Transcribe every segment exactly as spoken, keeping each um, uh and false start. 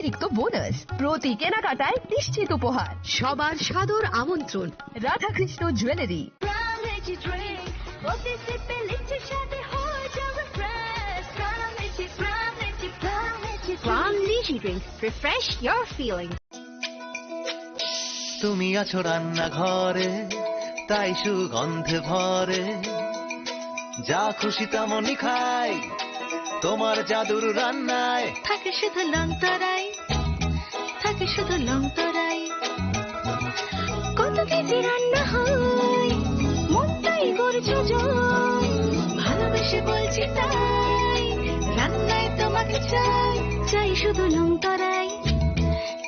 অতিরিক্ত বোনাস, প্রতি কেনাকাটায় নিশ্চিত উপহার। সবার সাদর আমন্ত্রণ। রাধাকৃষ্ণ জুয়েলারি। প্রাণ রেজি ড্রিঙ্ক, প্রতি সিপে লিচির সাথে হয়ে যাবে ফ্রেশ। প্রাণ রেজি, প্রাণ রেজি, প্রাণ রেজি ড্রিঙ্ক। প্রাণ রেজি ড্রিঙ্ক, refresh your feelings. তুমি আছো রান্নাঘরে, তাই সুগন্ধে ভরে। যা খুশি তেমনই খাই, তোমার জাদুর রান্নায়। থাকে শুধু লংতরাই, থাকে শুধু লংতরাই। কত কেজি রান্না হয়, মনটাই করছে জয়। ভালোবেসে বলছি তাই, রান্নায় তোমাকে চাই, চাই শুধু লংতরাই।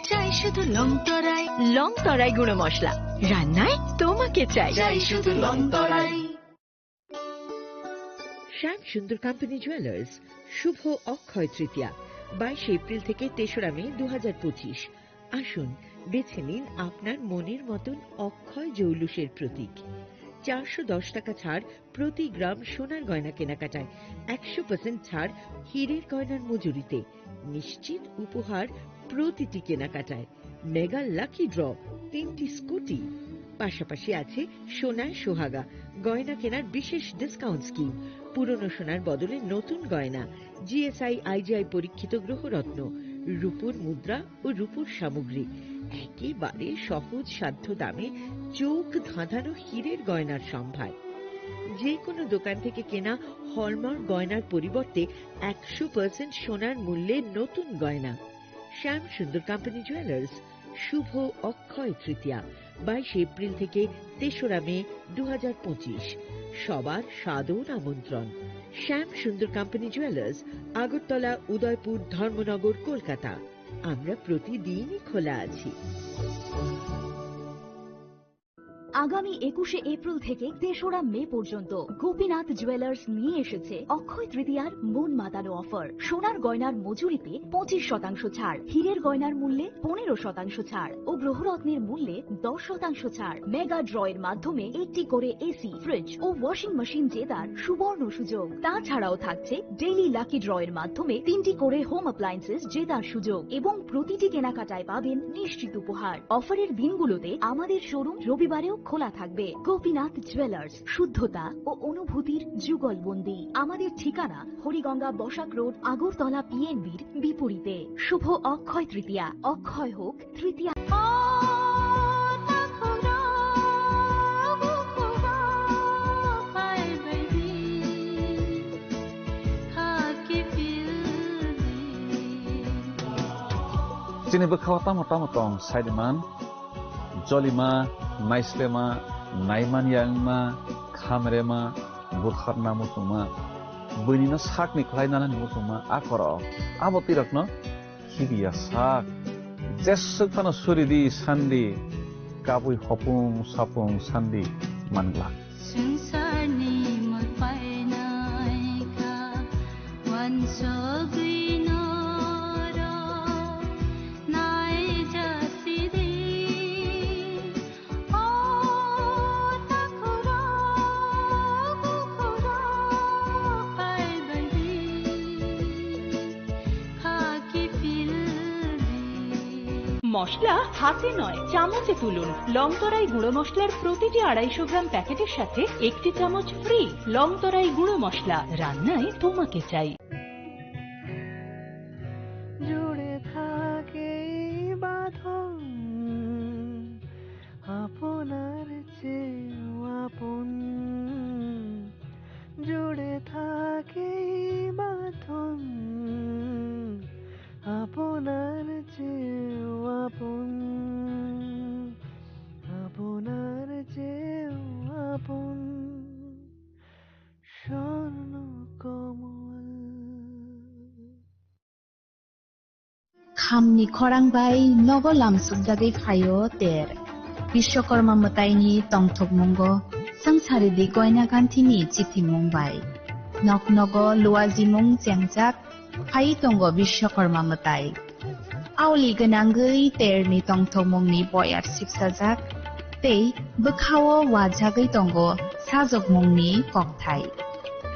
চাই শুধু লং তরাই, লং তরাই গুঁড়ো মশলা, রান্নায় তোমাকে চাই। চাই শুধু লং তরাই। শ্যাম সুন্দর কোম্পানি জুয়েলার্স, শুভ অক্ষয় তৃতীয়া, বাইশে এপ্রিল থেকে তেসরা মে দু হাজার পঁচিশ। আসুন, বেছে নিন আপনার মনের মতন অক্ষয় জৌলুসের প্রতীক। চারশো দশ টাকা ছাড় প্রতি গ্রাম সোনার গয়না কেনাকাটায়, একশো পার্সেন্ট ছাড় হীরের গয়নার মজুরিতে, নিশ্চিত উপহার প্রতিটি কেনাকাটায়, মেগা লাকি ড্র, তিনটি স্কুটি, পাশাপাশি আছে সোনায় সোহাগা, গয়না কেনার বিশেষ ডিসকাউন্ট স্কিম, পুরনো সোনার বদলে নতুন গয়না, জিএসআই আইজিআই পরীক্ষিত গ্রহরত্ন, রূপোর মুদ্রা ও রূপোর সামগ্রী, একেবারে সহজ সাধ্য দামে চোখ ধাঁধানো হীরের গয়নার সম্ভার। যে কোনো দোকান থেকে কেনা হলমার্ক গয়নার পরিবর্তে একশো পার্সেন্ট সোনার মূল্যে নতুন গয়না। শ্যাম সুন্দর কোম্পানি জুয়েলার্স, শুভ অক্ষয় তৃতীয়া, বাইশে এপ্রিল থেকে তেসরা মে দু হাজার পঁচিশ। সবার সাদর আমন্ত্রণ। শ্যাম সুন্দর কোম্পানি জুয়েলার্স, আগরতলা, উদয়পুর, ধর্মনগর, কলকাতা। আমরা প্রতিদিনই খোলা আছি। আগামী একুশে এপ্রিল থেকে তেসরা মে পর্যন্ত গোপীনাথ জুয়েলার্স নিয়ে এসেছে অক্ষয় তৃতীয়ার মন মাতানো অফার। সোনার গয়নার মজুরিতে পঁচিশ শতাংশ ছাড়, হীরের গয়নার মূল্যে পনেরো শতাংশ ছাড় ও গ্রহরত্নের মূল্যে দশ শতাংশ ছাড়। মেগা ড্র এর মাধ্যমে একটি করে এসি, ফ্রিজ ও ওয়াশিং মেশিন জেতার সুবর্ণ সুযোগ। তাছাড়াও থাকছে ডেইলি লাকি ড্র এর মাধ্যমে তিনটি করে হোম অ্যাপ্লায়েন্সেস জেতার সুযোগ এবং প্রতিটি কেনাকাটায় পাবেন নিশ্চিত উপহার। অফারের দিনগুলোতে আমাদের শোরুম রবিবারেও খোলা থাকবে। গোপীনাথ জুয়েলার্স, শুদ্ধতা ও অনুভূতির যুগলবন্দি। আমাদের ঠিকানা হরিগঙ্গা বসাক রোড, আগরতলা পিএনবির বিপরীতে। শুভ অক্ষয় তৃতীয়া, অক্ষয় হোক তৃতীয়া। Chini bwkhao tamo tamo tong, saidiman, jolima, naislema, naimanya wngma, khamrema, bwkharna muchungma, buinino sakni khlai nanani muchungma, a korok. Abo twi rokno khibiya sak. Jeswk phano suri di, san di, kabui hopung sapung san di man glak. Swngcharni mol painaikha, uansugwi norok naijasidi. O takhurok, bukhurok, paibaidi, khaki pildi. মশলা হাতে নয়, চামচে তুলুন। লংতরাই গুঁড়ো মশলার প্রতিটি আড়াইশো গ্রাম প্যাকেটের সাথে একটি চামচ ফ্রি। লংতরাই গুঁড়ো মশলা, রান্নায় তোমাকে চাই। জুড়ে থাকে এই বাঁধন, আপনার চেয়েও আপন। জুড়ে থাকে এই বাঁধন, আপনার চেয়েও আপন, আপনার চেয়েও আপন। স্বর্ণ কমল। Khamni khorang bai nogo lamsukjagwi phaio ter. Bishwakarma mwtaini tongthokmungo swngcharidi goina ganthini chithimung bai. Nok nogo luajimung chengjak phai tongo Bishwakarma mwtai. Aoli gwnangwi terni tongthokmungni boyar sipsajak tei bwkhao wajagwi tongo sajokmungni kokthai.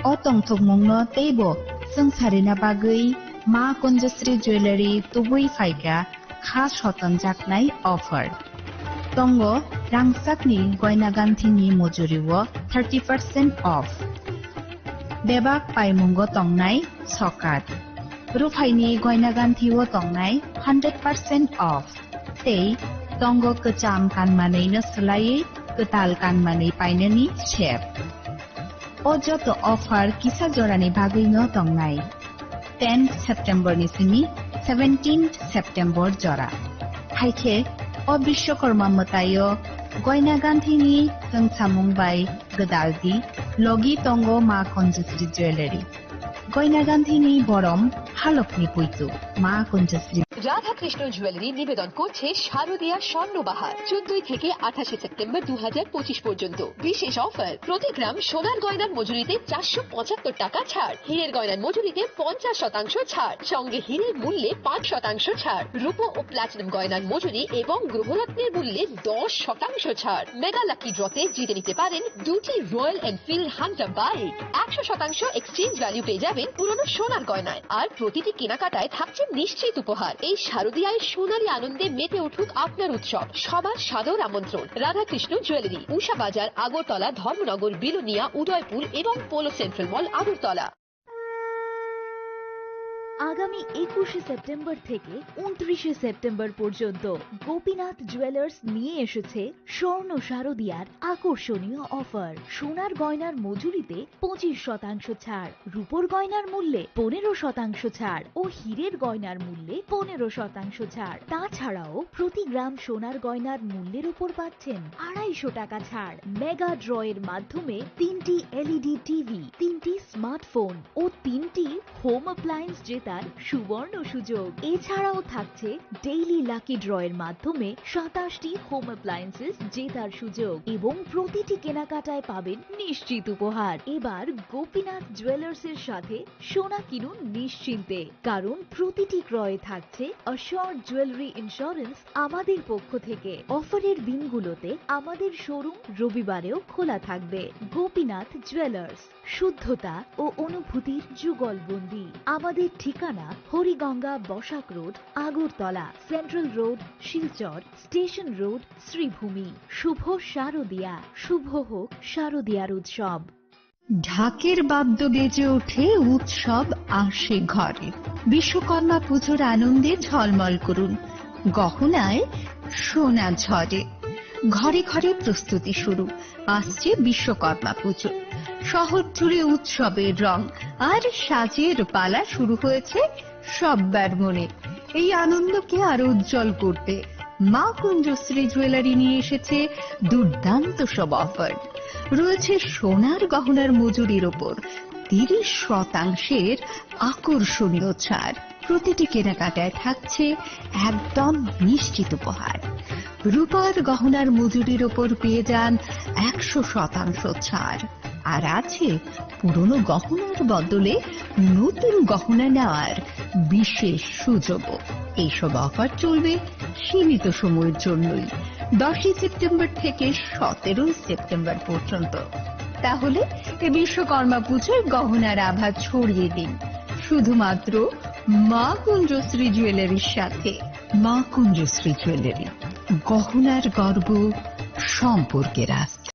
O tongthokmungno teibo swngcharina bagwi Ma Kunjasri Jewellery tubui phaikha kha sotonjaknai offer. Tongo rangchakni goina ganthini mojuri o thirty percent off. Bebak paimungo tongnai sokat. Ruphaini goina ganthi o tongnai hundred percent off. Tei tongo kwcham kanmanwi no swlaiwi kwtal kanmanwi painani sep. O joto offer kisa jorani bagwi no tongnai. Tenth September ni simi seventeenth September jora. Hai khe o Bishwakarma mwtaio goina ganthini chwngsamung bai gwdal di logi tongo Ma Kunjasri Jewellery. Goina ganthini borom halokni puitu Ma Kunjasri. Radhakrishna jewellery নিবেদন করছে শারদিয়া স্বর্ণবাহার, চোদ্দই থেকে আঠাশে সেপ্টেম্বর দু হাজার পঁচিশ পর্যন্ত। বিশেষ অফার, প্রতি গ্রাম সোনার গয়নার মজুরিতে চারশো পঁচাত্তর টাকা ছাড়, হীরের গয়নার মজুরিতে পঞ্চাশ শতাংশ ছাড়, সঙ্গে হীরের মূল্যে পাঁচ শতাংশ ছাড়, রূপো ও প্লাটিনাম গয়নার মজুরি এবং গ্রহরত্নের মূল্যে দশ শতাংশ ছাড়। মেগা লাকি ড্রতে জিতে নিতে পারেন দুটি রয়্যাল এনফিল্ড হান্টার বাইক। একশো শতাংশ এক্সচেঞ্জ ভ্যালু পেয়ে যাবেন পুরনো সোনার গয়নায়। আর প্রতিটি কেনাকাটায় থাকছে নিশ্চিত উপহার। এই শারদিয়ায় সোনালী আনন্দে মেতে উঠুক আপনার উৎসব। সবার সাদর আমন্ত্রণ। রাধাকৃষ্ণ জুয়েলারি, উষা বাজার, আগরতলা, ধর্মনগর, বিলোনিয়া, উদয়পুর এবং পোলো সেন্ট্রাল মল, আগরতলা। আগামী একুশে সেপ্টেম্বর থেকে ঊনত্রিশে সেপ্টেম্বর পর্যন্ত গোপীনাথ জুয়েলার্স নিয়ে এসেছে স্বর্ণ শারদিয়ার আকর্ষণীয় অফার। সোনার গয়নার মজুরিতে পঁচিশ শতাংশ ছাড়, রূপোর গয়নার মূল্যে পনেরো শতাংশ ছাড় ও হীরের গয়নার মূল্যে পনেরো শতাংশ ছাড়। তাছাড়াও প্রতি গ্রাম সোনার গয়নার মূল্যের উপর পাচ্ছেন আড়াইশো টাকা ছাড়। মেগা ড্র এর মাধ্যমে তিনটি এলইডি টিভি, তিনটি স্মার্টফোন ও তিনটি হোম অ্যাপ্লায়েন্স জেতার সুবর্ণ সুযোগ। এছাড়াও থাকছে ডেইলি লাকি ড্র এর মাধ্যমে সাতাশটি হোম অ্যাপ্লায়েন্সেস জেতার সুযোগ এবং প্রতিটি কেনাকাটায় পাবেন নিশ্চিত উপহার। এবার গোপীনাথ জুয়েলার্স এর সাথে সোনা কিনুন নিশ্চিন্তে, কারণ প্রতিটি ক্রয়ে থাকছে অ্যাসিওরড জুয়েলারি ইন্স্যুরেন্স আমাদের পক্ষ থেকে। অফারের দিনগুলোতে আমাদের শোরুম রবিবারেও খোলা থাকবে। গোপীনাথ জুয়েলার্স, শুদ্ধতা ও অনুভূতির যুগলবন্দি। আমাদের ঠিকানা Hariganga Basak road, Agartala, central road, Silchar, station road, Sribhumi. শুভ শারদিয়া, শুভ হোক শারদিয়ার উৎসব। ঢাকের বাদ্য বেজে ওঠে, উৎসব আসে ঘরে। বিশ্বকর্মা পুজোর আনন্দে ঝলমল করুন, গহনায় সোনা ঝরে। ঘরে ঘরে প্রস্তুতি শুরু, আসছে বিশ্বকর্মা পুজো। শহর জুড়ে উৎসবের রং আর সাজের পালা শুরু হয়েছে সব্বার মনে। এই আনন্দকে আরো উজ্জ্বল করতে মা কুঞ্জশ্রী জুয়েলারি নিয়ে এসেছে দুর্দান্ত সব অফার। রয়েছে সোনার গহনার মজুরির ওপর তিরিশ শতাংশের আকর্ষণীয় ছাড়। প্রতিটি কেনাকাটায় থাকছে একদম নিশ্চিত উপহার। রূপার গহনার মজুরির ওপর পেয়ে যান একশো শতাংশ ছাড়। আর আছে পুরনো গহনার বদলে নতুন গহনা নেওয়ার বিশেষ সুযোগও। এইসব অফার চলবে সীমিত সময়ের জন্যই, দশই সেপ্টেম্বর থেকে সতেরোই সেপ্টেম্বর পর্যন্ত। তাহলে এ বিশ্বকর্মা পুজোয় গহনার আভা ছড়িয়ে দিন শুধুমাত্র মা কুঞ্জশ্রী জুয়েলারির সাথে। মা কুঞ্জশ্রী জুয়েলারি, গহনার গর্ব, সম্পর্কের আস্থা।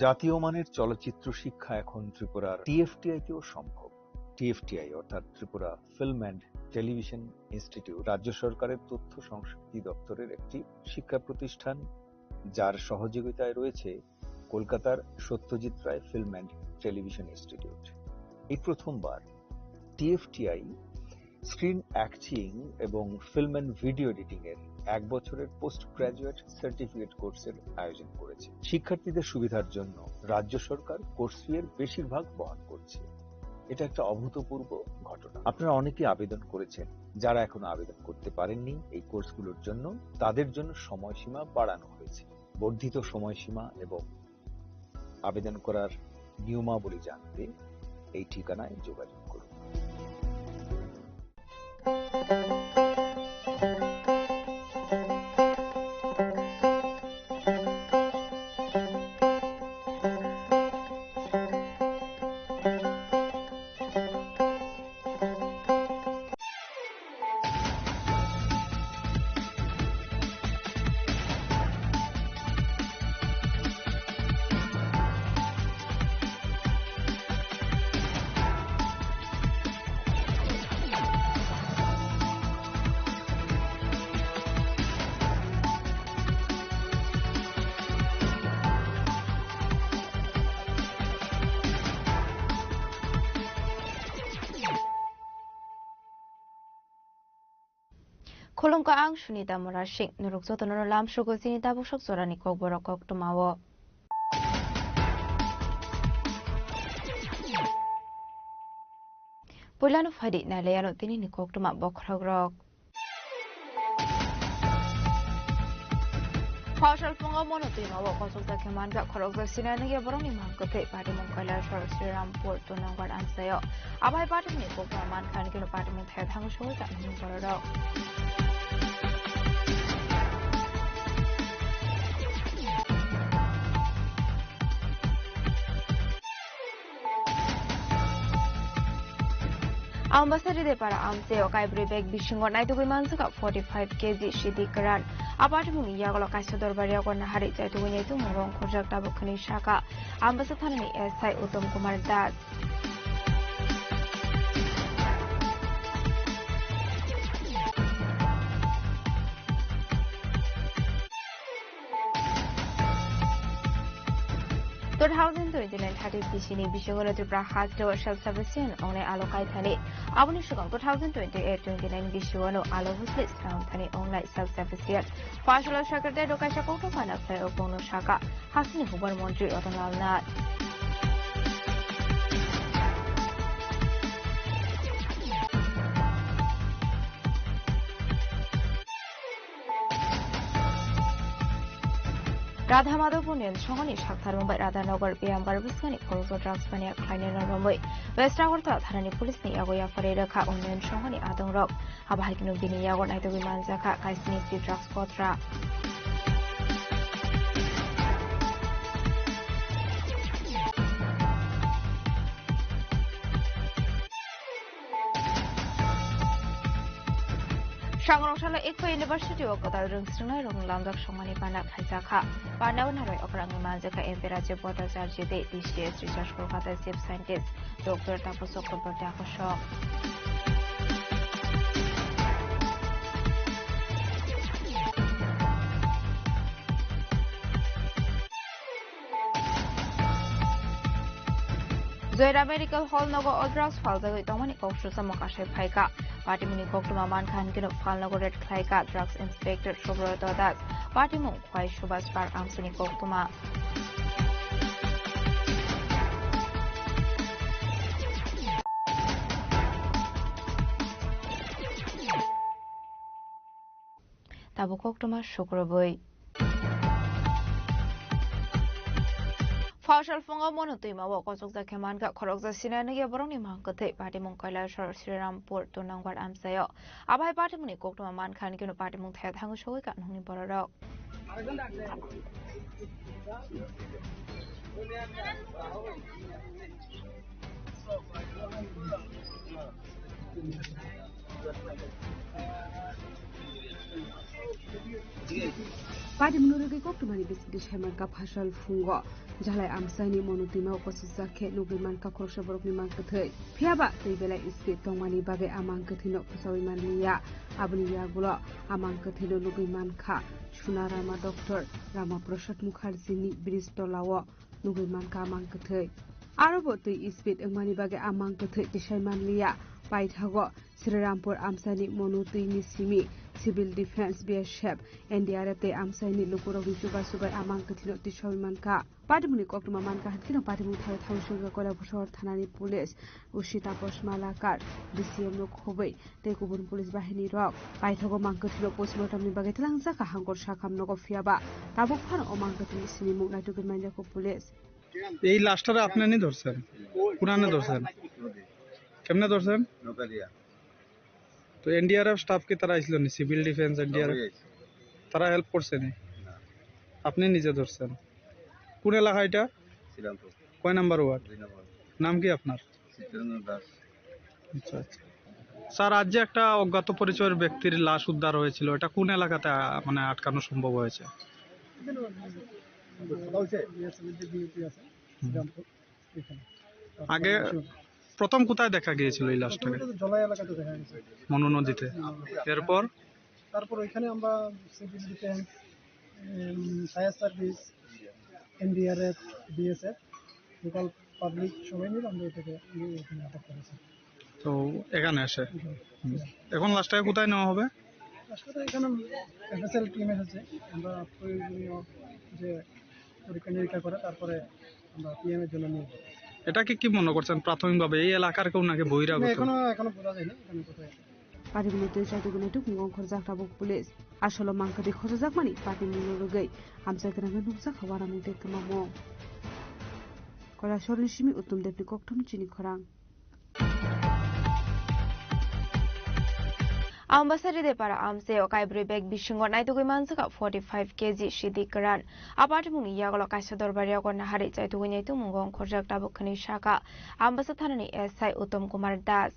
জাতীয় মানের চলচ্চিত্র শিক্ষা এখন ত্রিপুরার টিএফটিআই তেও সম্ভব। টিএফটিআই অর্থাৎ Tripura film and television institute রাজ্য সরকারের তথ্য সংস্কৃতি দপ্তরের একটি শিক্ষা প্রতিষ্ঠান, যার সহযোগিতায় রয়েছে কলকাতার সত্যজিৎ Ray film and television institute. এই প্রথমবার টিএফটিআই স্ক্রিন অ্যাক্টিং এবং ফিল্ম অ্যান্ড ভিডিও এডিটিং এর এক বছরের পোস্ট গ্র্যাজুয়েট সার্টিফিকেট কোর্সের আয়োজন করেছে। শিক্ষার্থীদের সুবিধার জন্য রাজ্য সরকার কোর্স ফি এর বেশিরভাগ বহন করছে। এটা একটা অভূতপূর্ব ঘটনা। আপনারা অনেকেই আবেদন করেছেন, যারা এখনো আবেদন করতে পারেননি এই কোর্সগুলোর জন্য, তাদের জন্য সময়সীমা বাড়ানো হয়েছে। বর্ধিত সময়সীমা এবং আবেদন করার নিয়মাবলী জানতে এই ঠিকানায় যোগাযোগ করুন। Khulumkha, ang Sunita Murasing. Norok jotono lamsogo chini tabuk sok jorani kokborok koktwmao. Puilano phaidi nailaiano tinini koktwma bokhorokrok. Phasal phungo mono twimao kosokjak khe mankha khoroksa sinai nungya borokni mang kwthwi patimung Kailasor Srirampur two number amchaio. Abai patimungni kokma mankha hwnwi kheno patimung thaya thango sogwi tangmani bororok. Ambasa Ridepara amchaio kaibrwi bag bisingo naitugwi manjak forty five K G sidi kwran. A patimungni yagulo kaisa dorbar yago nahari chaitugwi naitukmungo ongkhorjak tabuk hwnwi sakha Ambasa thanani S I Uttom Kumar Das. Two thousand twenty-nine thirty bisini bisingo Tripura hasteo self sufficient ongnai alo kaithani. Aboni swkang two thousand twenty-eight twenty-nine bisingo alo bwsli swnam thani ongnai self sufficient. Phasalo secretary rok kaisa kokthai phana khlai o bongno sakha hasteni hubar montri Ratan Lal Nath. Radha Madhopur Union Songhoni saktharmung bai Radhanagar Biyambar bwskangni khoroksa drugs mania khlainai romwi West Agartala thanani police ni yago yapharwi rwkha Union Songhoni adongrok. Abo hai kheno bini yago naitugwi manjakha kaisni twi drugs kotra. Sangrong salo Eco University o kwtal rwngsringnai rokni lamjak songmani bana khlaijakha. Pandao narwai okrangwi manjakha M P Rajib Bhattacharya tei T C S Research Kolkata Chief Scientist Doctor Tapas Chakraborty akosok. Joyra Medical Hall nogo o drugs phaljagwi tongmani kok sujamo kasai phaikha. Patimungni koktwma mankha hwnkhe no phalnogo raid khlaikha Drugs Inspector Subroto Das. Patimung Khwai Subhash Park amchaini koktwma. Tabuk koktwma sukrubwi. Phasal phungo mono twimao kosokjak khe mankha khoroksa sinai nungya borokni mang kwthwi patimung Kailasor Srirampur two number amchaio. Abo hai patimungni koktwma mankha hwnkhe no patimung thaya thango sogwi kanmungni bororok. Patimungno rwgwi koktwmani bisingtwi saimankha phasal phungo Jalai amchaini mono twimao kosokjak khe nugwi mankha khoroksa borokni mang kwthwi. Phiyaba twi belai speed tongmani bagwi a mang kwthwino khwchaui manliya. Aboni yagulo a mang kwthwino nugwi mankha Suna Rama Doctor Rama Prasad Mukherjee ni bridge tolao nugwi mankha a mang kwthwi. Arobo twi speed wngmani bagwi a mang kwthwi tisai manliya. Paithago Srirampur amchaini mono twini simi Civil Defence, B S F, N D R F tei amchaini lukurokni chubachu bai a mang kwthwino tisaui mankha. Patimungni koktwma mankha hwnkhe no patimung thai thangsugwi Koilabhusor thanani police O C Taposh Malakar, D C M no khobwi tei kubun police bahini rok paithago mang kwthwino postmortem ni bagwi tlangjak kaham kor sakham nogo phiyaba tabuk phano o mang kwthwini sinimung naitugwi manjago police. এই লাশটারে আপনি নি ধরছেন? কোনানে ধরছেন? কেমনে ধরছেন? নৌকা দিয়া। তো এনডিআরএফ স্টাফ কি তারা আইছিল নি? Civil defence, NDRF? সবাই আইছে। তারা হেল্প করছে নি? না। আপনি নিজে ধরছেন? কোন এলাকা এটা? শ্রীরামপুর। কয় নাম্বার ওয়ার্ড? দুই নম্বর। নাম কি আপনার? চিত্তরঞ্জন দাস। আচ্ছা, আচ্ছা। স্যার, আজ যে একটা অজ্ঞাত পরিচয়ের ব্যক্তির লাশ উদ্ধার হয়েছিল, এটা কোন এলাকাতে, আ, মানে আটকানো সম্ভব হয়েছে? এখানে ওই যে বিএসএফ যে ডিউটি আছে, হুম। শ্রীরামপুর, এখানে। আগে প্রথম কোথায় দেখা গিয়েছিল এই লাশটাকে? প্রথমে তো জলাই এলাকাতে দেখা গেছে। মনু নদীতে। হুম। এরপর? তারপর ওইখানে আমরা civil defence, um, fire service, NDRF, BSF, local public সবাই মিলে আমরা এটাকে, ইয়ে, এখানে আটক করেছি। তো এখানে এসে? এখানে। হুম। এখন লাশটাকে কোথায় নেওয়া হবে? আসলে এখানে এফএসএল টিম এসেছে, আমরা প্রয়োজনীয় যে পরীক্ষা নিরীক্ষা করে তারপরে আমরা পিএম এর জন্য নিয়ে যাবো। এটাকে কি মনে করছেন প্রাথমিকভাবে এই এলাকার কেউ নাকি বহিরাগত? না, এখনো, এখনো বোঝা যায়নি এখানে কোথায় আছে। Patimungno twi chaitugwi naituk mung ongkhorjak tabuk police. Asolo mangkhadi khojajakmani patimungno rwgwi amchai kwrwngwi nukjak kha uanamung tei kwmamung. Kailasorni simi Uttom Debni kokthum chini khorang. Ambasa Ridepara amchaio kaibrwi bag bisingo naitugwi manjakha forty five kg sidi kwran. A patimungni yagulo kaisa dorbar yago nahari chaitugwi naituk mungo ongkhorjak tabuk khwnwi sakha Ambasa thanani S I Uttom Kumar Das.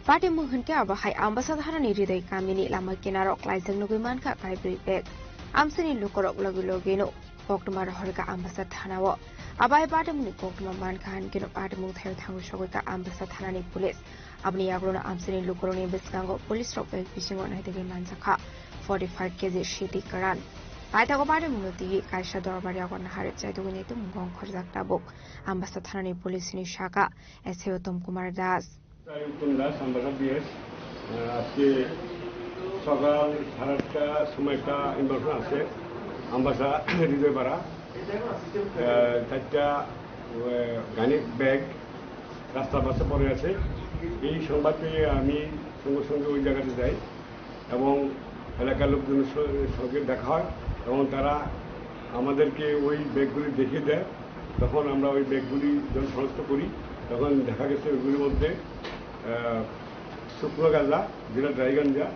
Patimung hwnkhe abo hai Ambasa thanani Ridoi kamini lama kinaro klaijak nugwi mankha kaibrwi bag. Amchaini lukurok logi logino koktwma rohorkha Ambasa thanao. Abo hai patimungni koktwma mankha hwnkhe patimung thaio thangwi sogwikha Ambasa thanani police. Aboni yagulono amchaini lukurokni bwskango police rok bag bisingo naitugwi manjakha forty five kg sidi kwran. Paithago patimungno twiwi kaisa dorbar yago nahari chaitugwi naituk mungo ongkhorjak tabuk Ambasa thanani police ni saka S I Uttom Kumar Das. আমি উত্তম দাস, আমবাসা বিএস। আহ, আজকে সকাল সাড়ে আটটা সময় একটা ইনফরমেশন আছে, আমবাসা হৃদয়পাড়া, আহ, চারটা, আহ, গানির ব্যাগ রাস্তার পাশে পড়ে আছে। এই সংবাদ পেয়ে আমি সঙ্গে সঙ্গে ওই জায়গাতে যাই। এবং এলাকার লোকজনের স-, সঙ্গে দেখা হয় এবং তারা আমাদেরকে ওই ব্যাগগুলি দেখিয়ে দেয়। তখন আমরা ওই ব্যাগগুলি যখন শনাক্ত করি, তখন দেখা গেছে ওইগুলির মধ্যে, আহ, শুকনো গাঁজা, যেটা ড্রাই গাঞ্জা,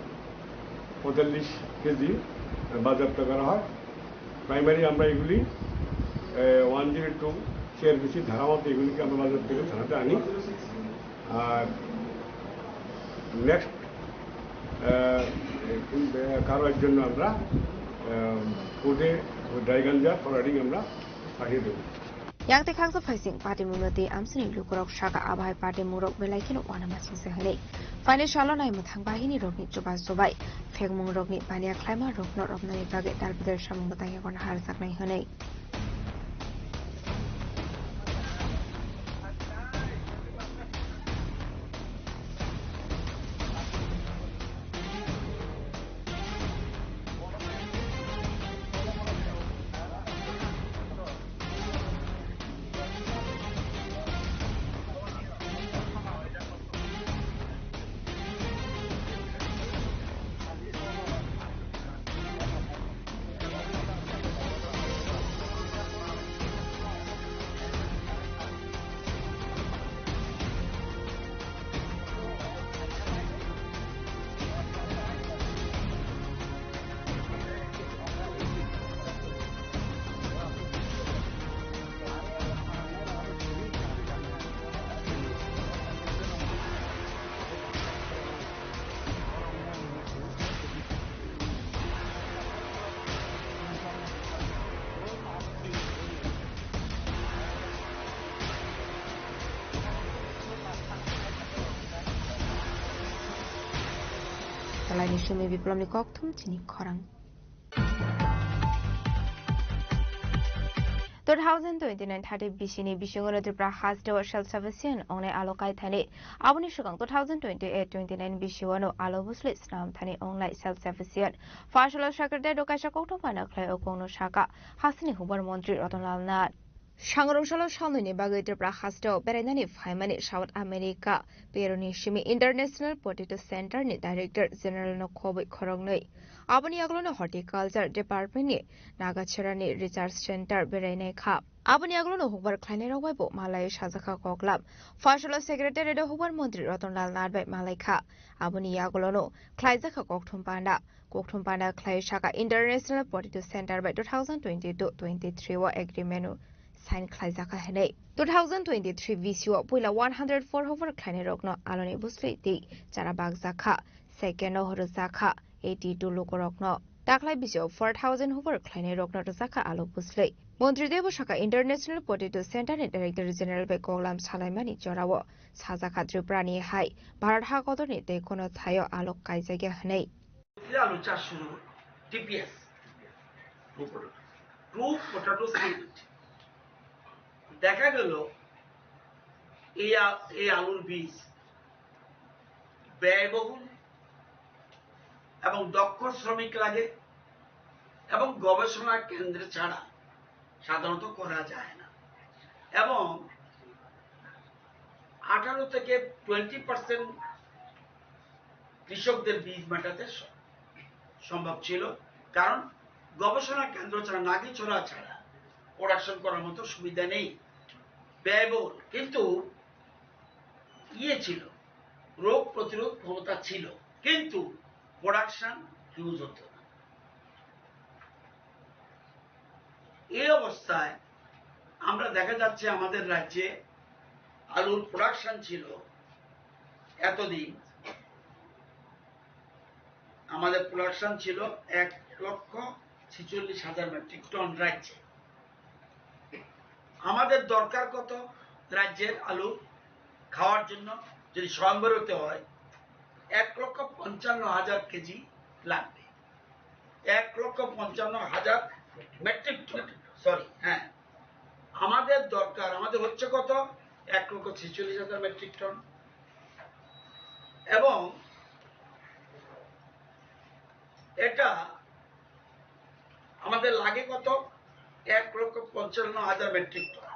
পঁয়তাল্লিশ কেজি বাজেয়াপ্ত করা হয়। প্রাইমারি আমরা এগুলি, আহ, ওয়ান জিরো টু সিআরপিসি ধারা মতো এগুলিকে আমরা বাজার থেকে থানাতে আনি। আর নেক্সট, আহ, কারো একজন আমরা, আহ, কোর্টে ড্রাই গাঞ্জা ফরওয়ার্ডিং আমরা পাঠিয়ে দেবো। Yang tei khaksa phaising patimungno tei amsini lukurok saka abo hai patimungrok belai kheno uanama singsa hwnwi. Phaini salo nai mwthang bahini rokni chubachu bai phekmungrokni pania khlaima rokno romnani bagwi dalbidal samung bwtang yakarna harjaknai hwnwi. Talaini simi Biplomni kokthum chini khorang. Two thousand twenty-nine thirty bisini bisingo no Tripura haste o self sufficient ongnai alo kaithani. Aboni swkang two thousand twenty-eight twenty-nine bisio no alo bwsli snam thani ongnai self sufficient. Phasalo secretary do kaisa kokthum pana khlai o kongno saka hasteni hubar montri Ratan Lal Nath. Sangrong salo salnwini bagwi Tripura haste o berainani phaimani South America Peroni simi International Potato Center ni Director General no khobwi khoroknwi. Aboni yagulo no Horticulture Department ni Nagacherani Research Center berainai kha. Aboni yagulo no hukbar khlainai rok bai bo malai sajak kha koklam. Phasalo secretary do hukbar montri Ratan Lal Nath bai malai kha. Aboni yagulo no khlaijak kha kokthum panda. Kokthum panda khlai saka International Potato Center bai two thousand twenty-two twenty-three o agreement o sign khlaijak kha hinwi. Two thousand twenty-three bisio puila one hundred four hukbar khlainai rokno aloni bwsli twi chara bakjak kha. Second o rwjak kha eighty-two lukurokno. Taklai bisio four thousand hukbar khlainai rokno rwjak kha alo bwsli. Montri Debo saka International Potato Center ni Director General bai koklam salaimani jorao sajak kha Tripura ni hai Bharat ha kotor ni tei kono thaio alo kaijakya hinwi. আলু চাষ শুরু হলো, TPS, two potato seed. দেখা গেল এই আ- এই আলুর বীজ ব্যয়বহুল এবং দক্ষ শ্রমিক লাগে এবং গবেষণা কেন্দ্র ছাড়া সাধারণত করা যায় না। এবং আঠারো থেকে টোয়েন্টি পার্সেন্ট কৃষকদের বীজ মেটাতে স- সম্ভব ছিল, কারণ গবেষণা কেন্দ্র ছাড়া, নাগিছড়া ছাড়া প্রোডাকশন করার মতো সুবিধা নেই, ব্যয়বহুল। কিন্তু ইয়ে ছিল, রোগ প্রতিরোধ ক্ষমতা ছিল, কিন্তু প্রোডাকশন হিউজ হতো না। এই অবস্থায় আমরা দেখা যাচ্ছে আমাদের রাজ্যে আলুর প্রোডাকশন ছিল এতদিন, আমাদের প্রোডাকশন ছিল এক লক্ষ ছেচল্লিশ হাজার মেট্রিক টন রাজ্যে। আমাদের দরকার কত রাজ্যের আলু খাওয়ার জন্য? যদি স্বয়ম্বর হতে হয়, এক লক্ষ পঞ্চান্ন হাজার কেজি লাগবে। এক লক্ষ পঞ্চান্ন হাজার মেট্রিক টন, সরি, হ্যাঁ, আমাদের দরকার, আমাদের হচ্ছে কত? এক লক্ষ ছেচল্লিশ হাজার মেট্রিক টন। এবং এটা আমাদের লাগে কত? এক লক্ষ পঞ্চান্ন হাজার মেট্রিক টন।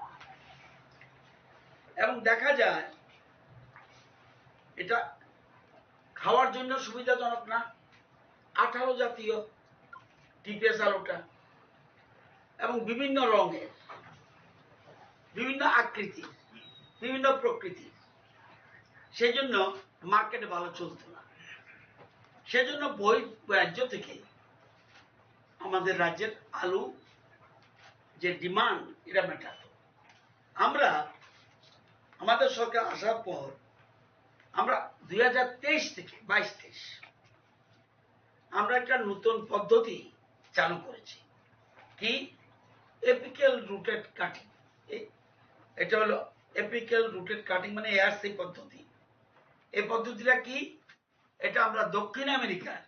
এবং দেখা যায় এটা খাওয়ার জন্য সুবিধাজনক না, আঠালো জাতীয় টিপিএস আলুটা, এবং বিভিন্ন রঙের, বিভিন্ন আকৃতি, বিভিন্ন প্রকৃতি, সেই জন্য মার্কেটে ভালো চলতো না। সেজন্য বহির রাজ্য থেকে আমাদের রাজ্যের আলু যে ডিমান্ড, এটা মেটাতো। আমরা, আমাদের সরকার আসার পর আমরা দুই হাজার তেইশ থেকে বাইশ তেইশ আমরা একটা নতুন পদ্ধতি চালু করেছি। কি? Apical rooted cutting. এটা হলো এপিক্যাল রুটেড কাটিং, মানে এআরসি পদ্ধতি। এই পদ্ধতিটা কি? এটা আমরা দক্ষিণ আমেরিকার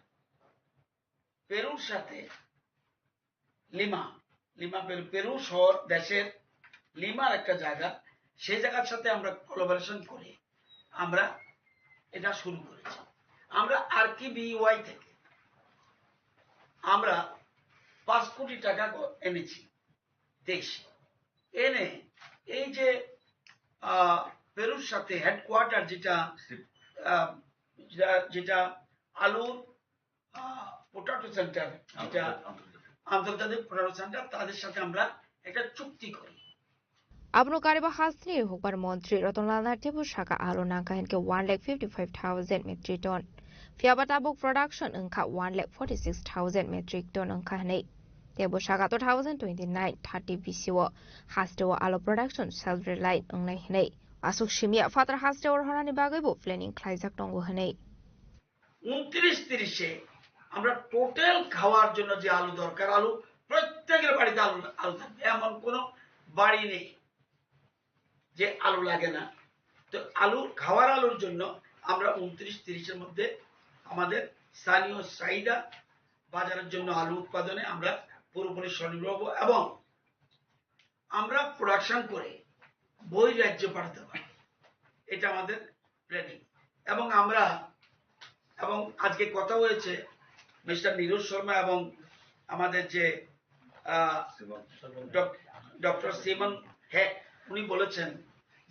পেরুর সাথে লিমা, লিমা পেরু, পেরু শহর দেশের লিমার একটা জায়গা, সেই জায়গার সাথে আমরা কোলাবোরেশন করে আমরা এটা শুরু করেছি। আমরা আরকিবিওয়াই থেকে আমরা পাঁচ কোটি টাকা গ- এনেছি দেশে। এনে এই যে আহ, পেরুর সাথে হেডকোয়ার্টার যেটা আহ, যেটা যেটা আলুর পোটাটো সেন্টার, যেটা আন্তর্জাতিক পোটাটো সেন্টার, তাদের সাথে আমরা একটা চুক্তি করি। Abono kariba hasteni hukbar montri Ratan Lal Nath tebo saka alo nangkha hinkhe one lakh fifty five thousand metric ton. Phiyaba tabuk production wngkha one lakh forty six thousand metric ton wngkha hinwi. Tebo saka two thousand twenty nine thirty bisio hasteo alo production self reliant wngnai hinwi. Aswk simya phatar hasteo rohornani bagwibo planning khlaijak tongo hinwi. উনত্রিশ তিরিশে আমরা টোটাল খাওয়ার জন্য যে আলু দরকার, আলু প্রত্যেকের বাড়িতে আলু আলু থাকবে, এমন কোনো বাড়ি নেই যে আলু লাগে না। তো আলু, খাওয়ার আলুর জন্য আমরা উনত্রিশ তিরিশের মধ্যে আমাদের স্থানীয় চাহিদা বাজারের জন্য আলু উৎপাদনে আমরা পুরোপুরি স্বনির্ভর হব এবং আমরা প্রোডাকশন করে বই রাজ্যে পাঠাতে পারি, এটা আমাদের প্ল্যানিং। এবং আমরা এবং আজকে কথা হয়েছে মিস্টার নীরজ শর্মা এবং আমাদের যে ডক্টর সিমন হেক, উনি বলেছেন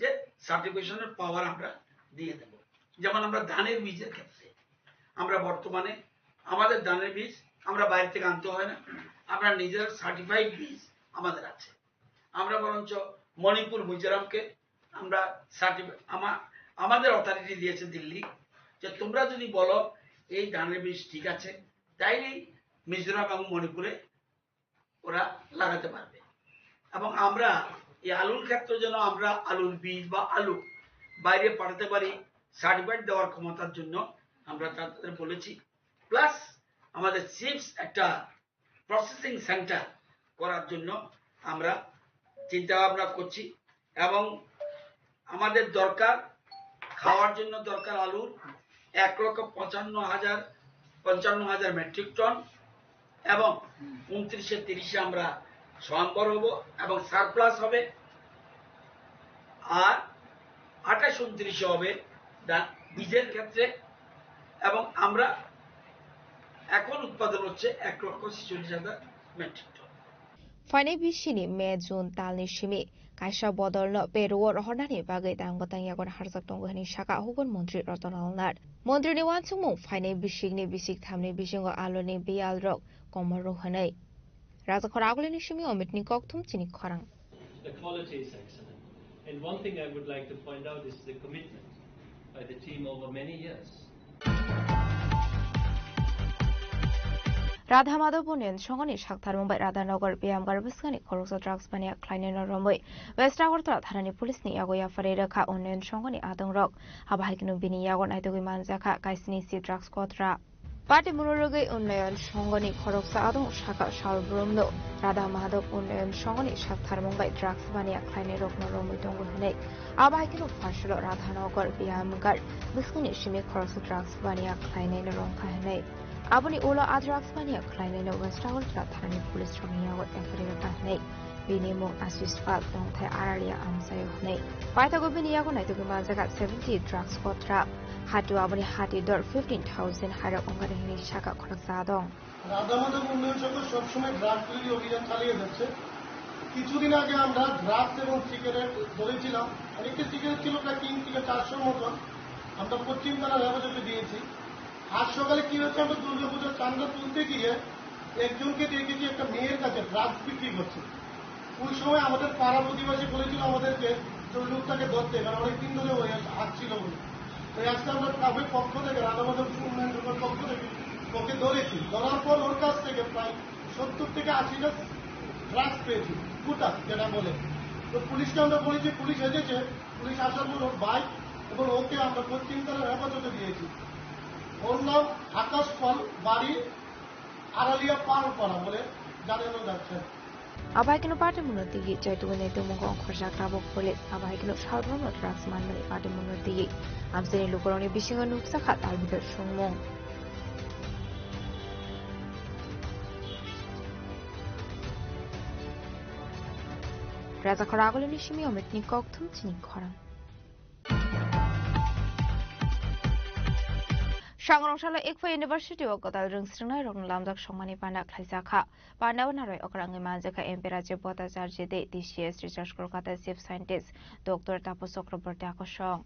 যে সার্টিফিকেশনের পাওয়ার আমরা দিয়ে দেব। যেমন আমরা ধানের বীজের ক্ষেত্রে আমরা বর্তমানে আমাদের ধানের বীজ আমরা বাইরে থেকে আনতে হয় না, আমরা নিজের সার্টিফাইড বীজ আমাদের আছে। আমরা বরঞ্চ মণিপুর মিজোরামকে আমরা সার্টিফিকেট, আমাদের অথরিটি দিয়েছে দিল্লি, যে তোমরা যদি বলো এই ধানের বীজ ঠিক আছে, তাইলে মিজোরাম এবং মণিপুরে ওরা লাগাতে পারবে। এবং আমরা এই আলুর ক্ষেত্রে যেন আমরা আলুর বীজ বা আলু বাইরে পাঠাতে পারি, সার্টিফিকেট দেওয়ার ক্ষমতার জন্য আমরা তাদের বলেছি। প্লাস আমাদের চিপস একটা প্রসেসিং সেন্টার করার জন্য আমরা চিন্তা ভাবনা করছি। এবং আমাদের দরকার, খাওয়ার জন্য দরকার আলুর এক লক্ষ পঞ্চান্ন হাজার পঞ্চান্ন হাজার মেট্রিক টন। এবং ঊনত্রিশে তিরিশে আমরা স্বয়ম্বর হব এবং সারপ্লাস হবে। আর আঠাশ ঊনত্রিশে হবে ধান বীজের ক্ষেত্রে। এবং আমরা এখন উৎপাদন হচ্ছে এক লক্ষ ছেচল্লিশ হাজার metric ton. Phainai bisini May, June talni simi kaisa bodolno peruo rohornani bagwi tang bwtang yagon harjak tongo hwnwi sakha hukun montri Ratan Lal Nath. Montrini uansukmung phainai bisikni bisik thamni bisingo aluni biyalrok komorrok hwnwi. Rajakhor Agulini simi Omitni kokthum chini khorang. The quality is excellent. And one thing I would like to point out is the commitment by the team over many years. Radha Madhab Unnayan Songhoni saktharmung bai Radhanagar Biyamgar bwskangni khoroksa drugs baniya khlainaino romwi West Agartala thanani police ni yago yapharwi rwkha Unnayan Songhoni adongrok. Abo hai kheno bini yago naitugwi manjakha kaisini si drugs kotra. Party mwnwi rwgwi Unnayan Songhoni khoroksa adong sakha sal brumno Radha Madhab Unnayan Songhoni saktharmung bai drugs baniya khlainairokno romwi tongo hwnwi. Abo hai kheno pharsalo Radhanagar Biyamgar bwskangni simi khoroksa drugs baniya khlainaino romkha hwnwi. Aboni ulo a drugs baniya khlainaino West Agartala thanani police rokni yago yapharwi rwkha hwnwi. Bini mung Ashish Pal, tongthai Araria amchaio hwnwi. Paithago bini yago naitugwi manjakha seventy drugs kotra. Hati aboni hati dor fifteen thousand hairok wngkha hwnwi sakha khoroksa adong. Radha Madhab Unnayan Sangha সবসময় ড্রাগ তৈরি অভিযান চালিয়ে যাচ্ছে। কিছুদিন আগে আমরা ড্রাগস এবং সিগারেট ধরেছিলাম, অনেকটা সিগারেট ছিল প্রায় তিন থেকে চারশোর মতন, আমরা পশ্চিম থানার হেফাজতে দিয়েছি। আজ সকালে কি হয়েছে, আমরা দুর্গাপূজার চাঁদা তুলতে গিয়ে একজনকে দেখেছি একটা মেয়ের কাছে ড্রাগস বিক্রি করছে। ওই সময় আমাদের পাড়া প্রতিবেশী বলেছিল আমাদেরকে যে ওই লোকটাকে ধরতে, কারণ অনেকদিন ধরে ওই আসছিল বলে। তো আজকে আমরা ক্লাবের পক্ষ থেকে, রাধা মাধব উন্নয়ন সংঘের পক্ষ থেকে ওকে ধরেছি। ধরার পর ওর কাছ থেকে প্রায় সত্তর থেকে আশিটা ড্রাগস পেয়েছি, কুটা যেটা বলে। তো পুলিশকে আমরা বলেছি, পুলিশ এসেছে, পুলিশ আসার পর ওর বাইক এবং ওকে আমরা পশ্চিম থানার হেফাজতে দিয়েছি। ওর নাম আকাশ পাল, বাড়ি আড়ালিয়া পালপাড়া বলে জানানো যাচ্ছে। Abo hai kheno party mwnwi twiwi chaitugwi nai tongmung khe ongkhorjak tabuk police. Abo hai kheno salbrumno drugs manmani party mwnwi twiwi amchaini lukurokni bisingo nukjakha tal bidal songmung. Rajakhor Agulini simi Omitni kokthum chini khorang. Sangrong salo Ikpho University o kwtal rwngsrwngnairokno lamjak songmani panda khlaijakha. Pandao narwui okra wngwi manjakha M P Rajiv Bhattacharya tei T C S Research Kolkata Chief Scientist Doctor Tapo Chakraborty akosong.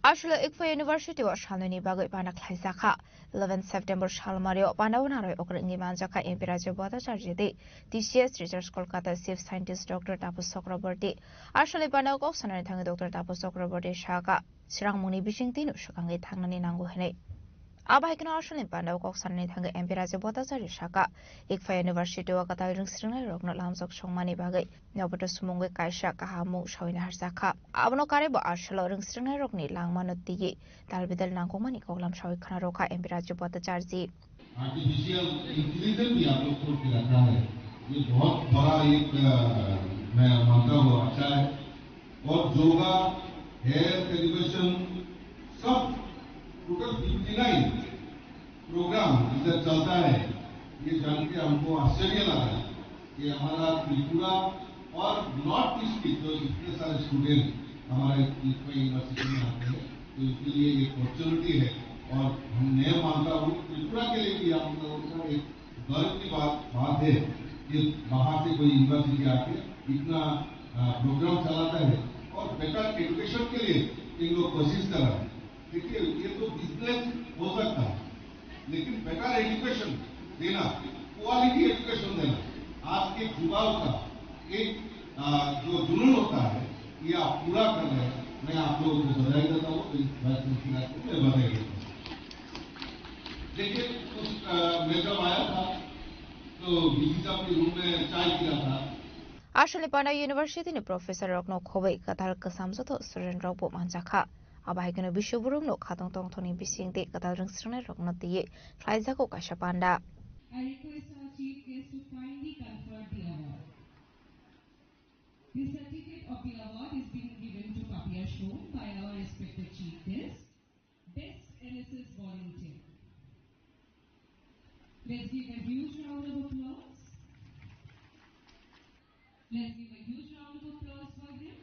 Aswk Ikpho University o salnwini bagwi panda khlaijakha. Eleven September salmario panda narwui okra wngwi manjakha M P Rajiv Bhattacharya tei T C S Research Kolkata Chief Scientist Doctor Tapo Chakraborty. Aswk panda kok sanani thangwi Doctor Tapo Chakraborty sakha, swrangmungni bisingtwino swkangwi thangnani nango hwnwi. Abo hai kheno aswkni pandao kok sanani thangwi M P Rajib Bhattacharya sakha, Ikpha University o kwtal rwngsringnai rokno lamjak songmani bagwi noboto sumungwi kaisa kahamung sawina harjakha. Abono karwi bo aswlo rwngsringnai rokni langmano twiwi dalbidal nangkukmani koklam sawi khna rwkha M P Rajib Bhattacharya. Artificial intelligence भी आप लोग खोज के रखा है, ये बहुत बड़ा एक, अ, मैं मानता हूँ, अच्छा है। और योगा, हेल्थ, एजुकेशन, सब टोटल फिफ्टी नाइन प्रोग्राम इधर चलता है, ये जान के हमको आश्चर्य लगा कि हमारा त्रिपुरा और नॉर्थ ईस्ट के जो इतने सारे स्टूडेंट हमारे यूनिवर्सिटी में आते हैं, तो इसके लिए ये अपॉर्चुनिटी है। और हम, मैं मानता हूँ, त्रिपुरा के लिए भी हम लोगों का एक गर्व की बात, बात है कि बाहर से कोई यूनिवर्सिटी आके इतना, आ, प्रोग्राम चलाता है और बेटर एजुकेशन के लिए इन लोग कोशिश कर रहे हैं। देखिए, ये तो बिजनेस हो सकता है, लेकिन बेटर एजुकेशन देना, क्वालिटी एजुकेशन देना, आज के युवाओं का एक, आ, जो जुनून होता है, ये आप पूरा कर रहे हैं। मैं आप लोगों को बधाई देता हूँ, तो इस बात को मैं बधाई देता हूँ। देखिए, उस, आ, मैं जब आया था, तो डीसी साहब के रूम में चाय पी रहा था। Aswkni pandao university ni professor rokno khobwi kwtal kwcham joto student rokbo manjakha. Abo hai kheno biswobwrwngno khatong tongthokni bisingtwi kwtal rwngsringnai rokno twiwi khlaijago kaisa panda. I request our chief guest to kindly confer the award. The certificate of the award is being given to Papia Shom by our respected chief guest, best N S S volunteer. Let's give a huge round of applause. Let's give a huge round of applause for him.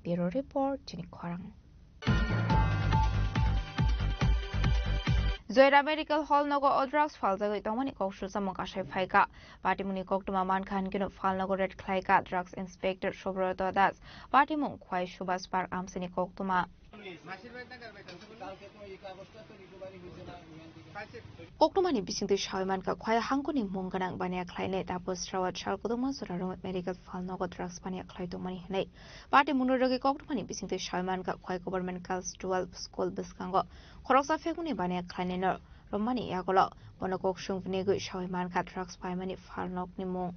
Bureau Report, Chini Khorang. Joyra Medical Hall nogo o drugs phaljagwi tongmani kok sujamung kasai phaikha. Patimungni koktwma mankha hinkhe no phalnogo raid khlaikha Drugs Inspector Subroto Das. Patimung Khwai Subhas Park amchaini koktwma. Koktwmani bisingtwi sawi mankha, Khwai hangkoni mung gwnang baniya khlainai Tapus Rawat sal kwdwkma jora romwi medical phalnogo drugs baniya khlai tongmani hwnwi. Patimungno rwgwi koktwmani bisingtwi sawi mankha, Khwai Government Girls twelve School bwskango khoroksa phekmani baniya khlainaino romani yagulo bono kok sung phinigwi sawi mankha drugs paimani phalnokni mung.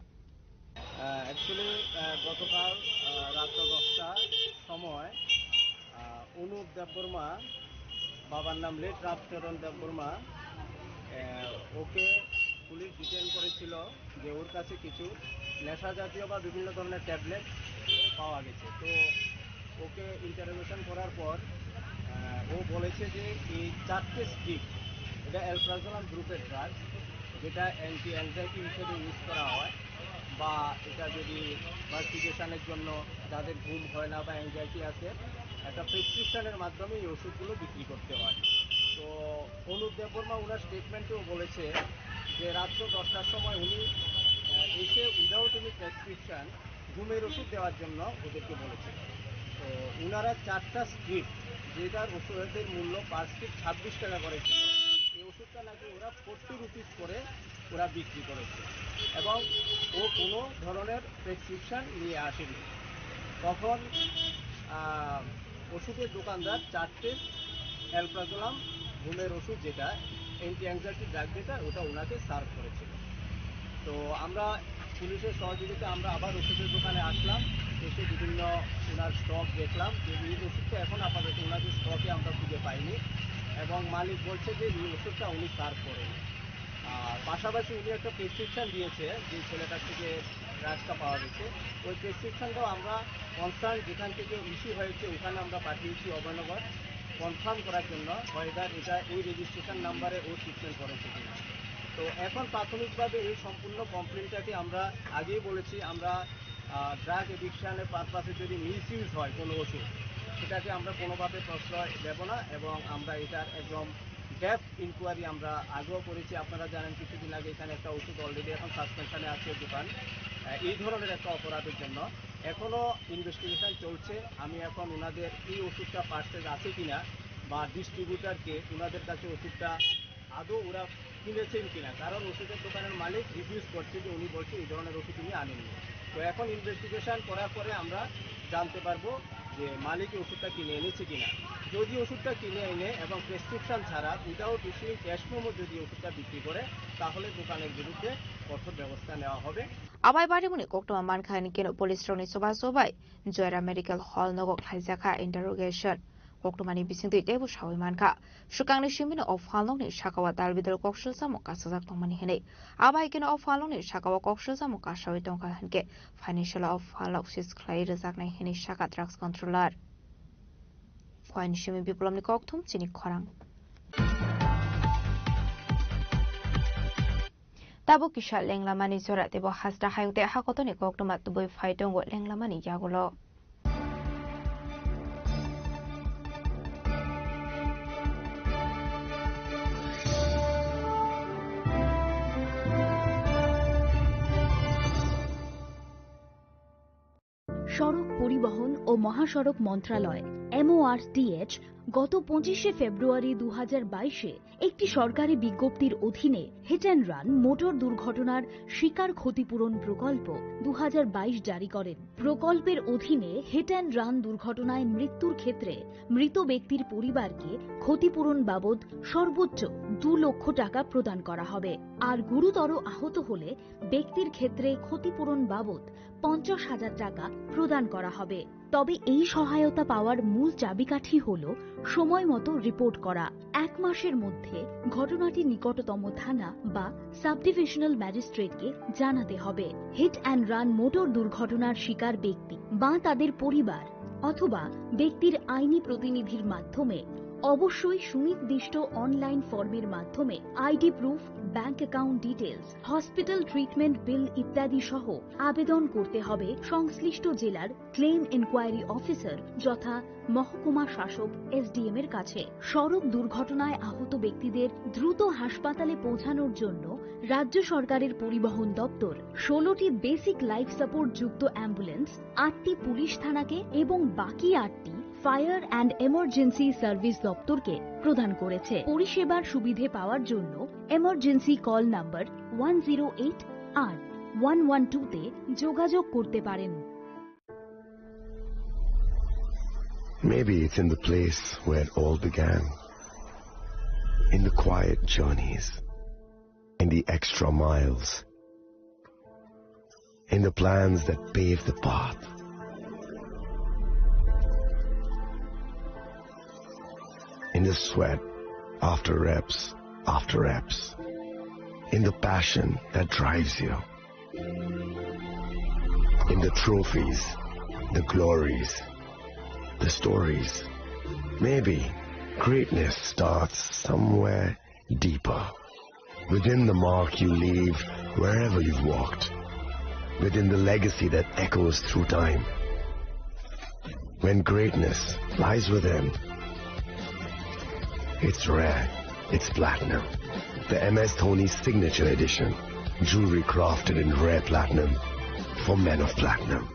আহ, actually, আহ, গতকাল, আহ, রাত দশটার সময়, আহ, অনুপ দেববর্মা, বাবার নাম লেট রাজচরণ দেববর্মা, আহ, ওকে police detain করেছিল যে ওর কাছে কিছু নেশা জাতীয় বা বিভিন্ন ধরনের ট্যাবলেট পাওয়া গেছে। তো ওকে ইন্টারোগেশন করার পর, আহ, ও বলেছে যে এই চারটে স্ট্রিপ, এটা অ্যালপ্রাজোলাম গ্রুপের ড্রাগ, যেটা অ্যান্টি অ্যাংজাইটি হিসেবে ইউজ করা হয়, বা এটা যদি ইনভেস্টিগেশনের জন্য যাদের ঘুম হয় না বা অ্যাংজাইটি আছে, একটা প্রেসক্রিপশনের মাধ্যমে এই ওষুধগুলো বিক্রি করতে হয়। তো অনুপ দেববর্মা ওনার স্টেটমেন্টেও বলেছে যে রাত্র দশটার সময় উনি, আহ, এসে উইদাউট এনি প্রেসক্রিপশন ঘুমের ওষুধ দেওয়ার জন্য ওদেরকে বলেছিল। তো ওনারা চারটা স্ট্রিপ, যেটার ওষুধের মূল্য পার স্ট্রিপ ছাব্বিশ টাকা করে ছিল, এই ওষুধটা নাকি ওরা ফোর্টি রুপিস করে ওরা বিক্রি করেছে এবং ও কোনো ধরনের প্রেসক্রিপশন নিয়ে আসেনি। তখন, আহ, ওষুধের দোকানদার চারটে অ্যালপ্রাজোলাম ঘুমের ওষুধ, যেটা অ্যান্টি অ্যাংজাইটি ড্রাগ, যেটা ওটা ওনাকে সার্ভ করেছিল। তো আমরা পুলিশের সহযোগিতায় আমরা আবার ওষুধের দোকানে আসলাম, এসে বিভিন্ন ওনার স্টক দেখলাম যে এই ওষুধটা এখন আপাতত ওনাদের স্টকে আমরা খুঁজে পাইনি এবং মালিক বলছে যে এই ওষুধটা উনি সার্ভ করেনি। আর পাশাপাশি উনি একটা প্রেসক্রিপশন দিয়েছে যে ছেলেটার থেকে ড্রাগসটা পাওয়া গেছে। ওই প্রেসক্রিপশনটাও আমরা কনসার্ন যেখান থেকে ইস্যু হয়েছে ওখানে আমরা পাঠিয়েছি অভয়নগর কনফার্ম করার জন্য, হয়দার এটা ওই রেজিস্ট্রেশন নাম্বারে ও ট্রিটমেন্ট করেছে কিনা। তো এখন প্রাথমিকভাবে এই সম্পূর্ণ কমপ্লেনটাকে আমরা আগেই বলেছি, আমরা ড্রাগ এডিকশনের পারপাসে যদি মিসইউজ হয় কোনো ওষুধ, সেটাকে আমরা কোনোভাবে প্রশ্রয় দেব না এবং আমরা এটার একদম ডেপথ ইনকোয়ারি আমরা আগেও করেছি। আপনারা জানেন, কিছুদিন আগে এখানে একটা ওষুধ অলরেডি এখন সাসপেনশনে আছে দোকান, আহ, এই ধরনের একটা অপরাধের জন্য। এখনো ইনভেস্টিগেশন চলছে। আমি এখন ওনাদের এই ওষুধটা পার্সেজ আছে কিনা বা ডিস্ট্রিবিউটারকে ওনাদের কাছে ওষুধটা আদৌ ওরা কিনেছেন কিনা, কারণ ওষুধের দোকানের মালিক রিফিউজ করছে যে উনি বলছে এই ধরনের ওষুধ উনি আনেননি। তো এখন ইনভেস্টিগেশন করার পরে আমরা জানতে পারবো যে মালিক ওষুধটা কিনে এনেছে কিনা। যদি ওষুধটা কিনে এনে এবং প্রেসক্রিপশন ছাড়া উইদাউট ইস্যুইং ক্যাশ মেমো যদি ওষুধটা বিক্রি করে, তাহলে দোকানের বিরুদ্ধে কঠোর ব্যবস্থা নেওয়া হবে। Abai barimuni koktwma mankha, hini keno police rokni chubachu bai Joyram Medical Hall nogo khlaijakha interrogation. Koktwmani bisingtwi teibo sawi mankha. Swkangni simino o phalnokni sakao dalbidal koksilsamung kasajak tongmani hinwi. Abai keno o phalnokni sakao koksilsamung kasawi tongkha hinkhe financial o phalnok seize khlai rwjaknai hinwi sakha drugs controller. Phuaini simi Biplobni kokthum chini khorang. Tabuk kisa lenglamani jora teibo hasta hayung tei hakotoni koktwma tubui phai tongo lenglamani yagulo. সড়ক পরিবহন ও মহাসড়ক মন্ত্রণালয়, এমওআরটিএইচ, গত পঁচিশে ফেব্রুয়ারি দু হাজার বাইশে একটি সরকারি বিজ্ঞপ্তির অধীনে হিট অ্যান্ড রান মোটর দুর্ঘটনার শিকার ক্ষতিপূরণ প্রকল্প দু হাজার বাইশ জারি করেন। প্রকল্পের অধীনে হিট অ্যান্ড রান দুর্ঘটনায় মৃত্যুর ক্ষেত্রে মৃত ব্যক্তির পরিবারকে ক্ষতিপূরণ বাবদ সর্বোচ্চ দু লক্ষ টাকা প্রদান করা হবে। আর গুরুতর আহত হলে ব্যক্তির ক্ষেত্রে ক্ষতিপূরণ বাবদ পঞ্চাশ হাজার টাকা প্রদান করা হবে। তবে এই সহায়তা পাওয়ার মূল চাবিকাঠি হল সময় মতো রিপোর্ট করা। এক মাসের মধ্যে ঘটনাটি নিকটতম থানা বা সাব ডিভিশনাল ম্যাজিস্ট্রেটকে জানাতে হবে। হিট অ্যান্ড রান মোটর দুর্ঘটনার শিকার ব্যক্তি বা তাদের পরিবার অথবা ব্যক্তির আইনি প্রতিনিধির মাধ্যমে অবশ্যই সুনির্দিষ্ট অনলাইন ফর্মের মাধ্যমে ID proof, bank account details, hospital treatment bill ইত্যাদি সহ আবেদন করতে হবে সংশ্লিষ্ট জেলার ক্লেম এনকোয়ারি অফিসার যথা মহকুমা শাসক, এসডিএম এর কাছে। সড়ক দুর্ঘটনায় আহত ব্যক্তিদের দ্রুত হাসপাতালে পৌঁছানোর জন্য রাজ্য সরকারের পরিবহন দপ্তর ষোলোটি বেসিক লাইফ সাপোর্ট যুক্ত অ্যাম্বুলেন্স, আটটি পুলিশ থানাকে এবং বাকি আটটি ফায়ার অ্যান্ড এমার্জেন্সি সার্ভিস দপ্তরকে প্রদান করেছে। পরিষেবার সুবিধে পাওয়ার জন্য emergency call number one zero eight আর ওয়ান ওয়ান টু তে যোগাযোগ করতে পারেন। Maybe it's in the place where it all began. In the quiet journeys, in the extra miles, in the plans that pave the path, in the sweat after reps after reps, in the passion that drives you. In the trophies, the glories, the stories. Maybe greatness starts somewhere deeper. Within the mark you leave wherever you've walked. Within the legacy that echoes through time. When greatness lies within, it's rare, it's platinum. The M S Dhoni Signature Edition. Jewelry crafted in rare platinum for men of platinum.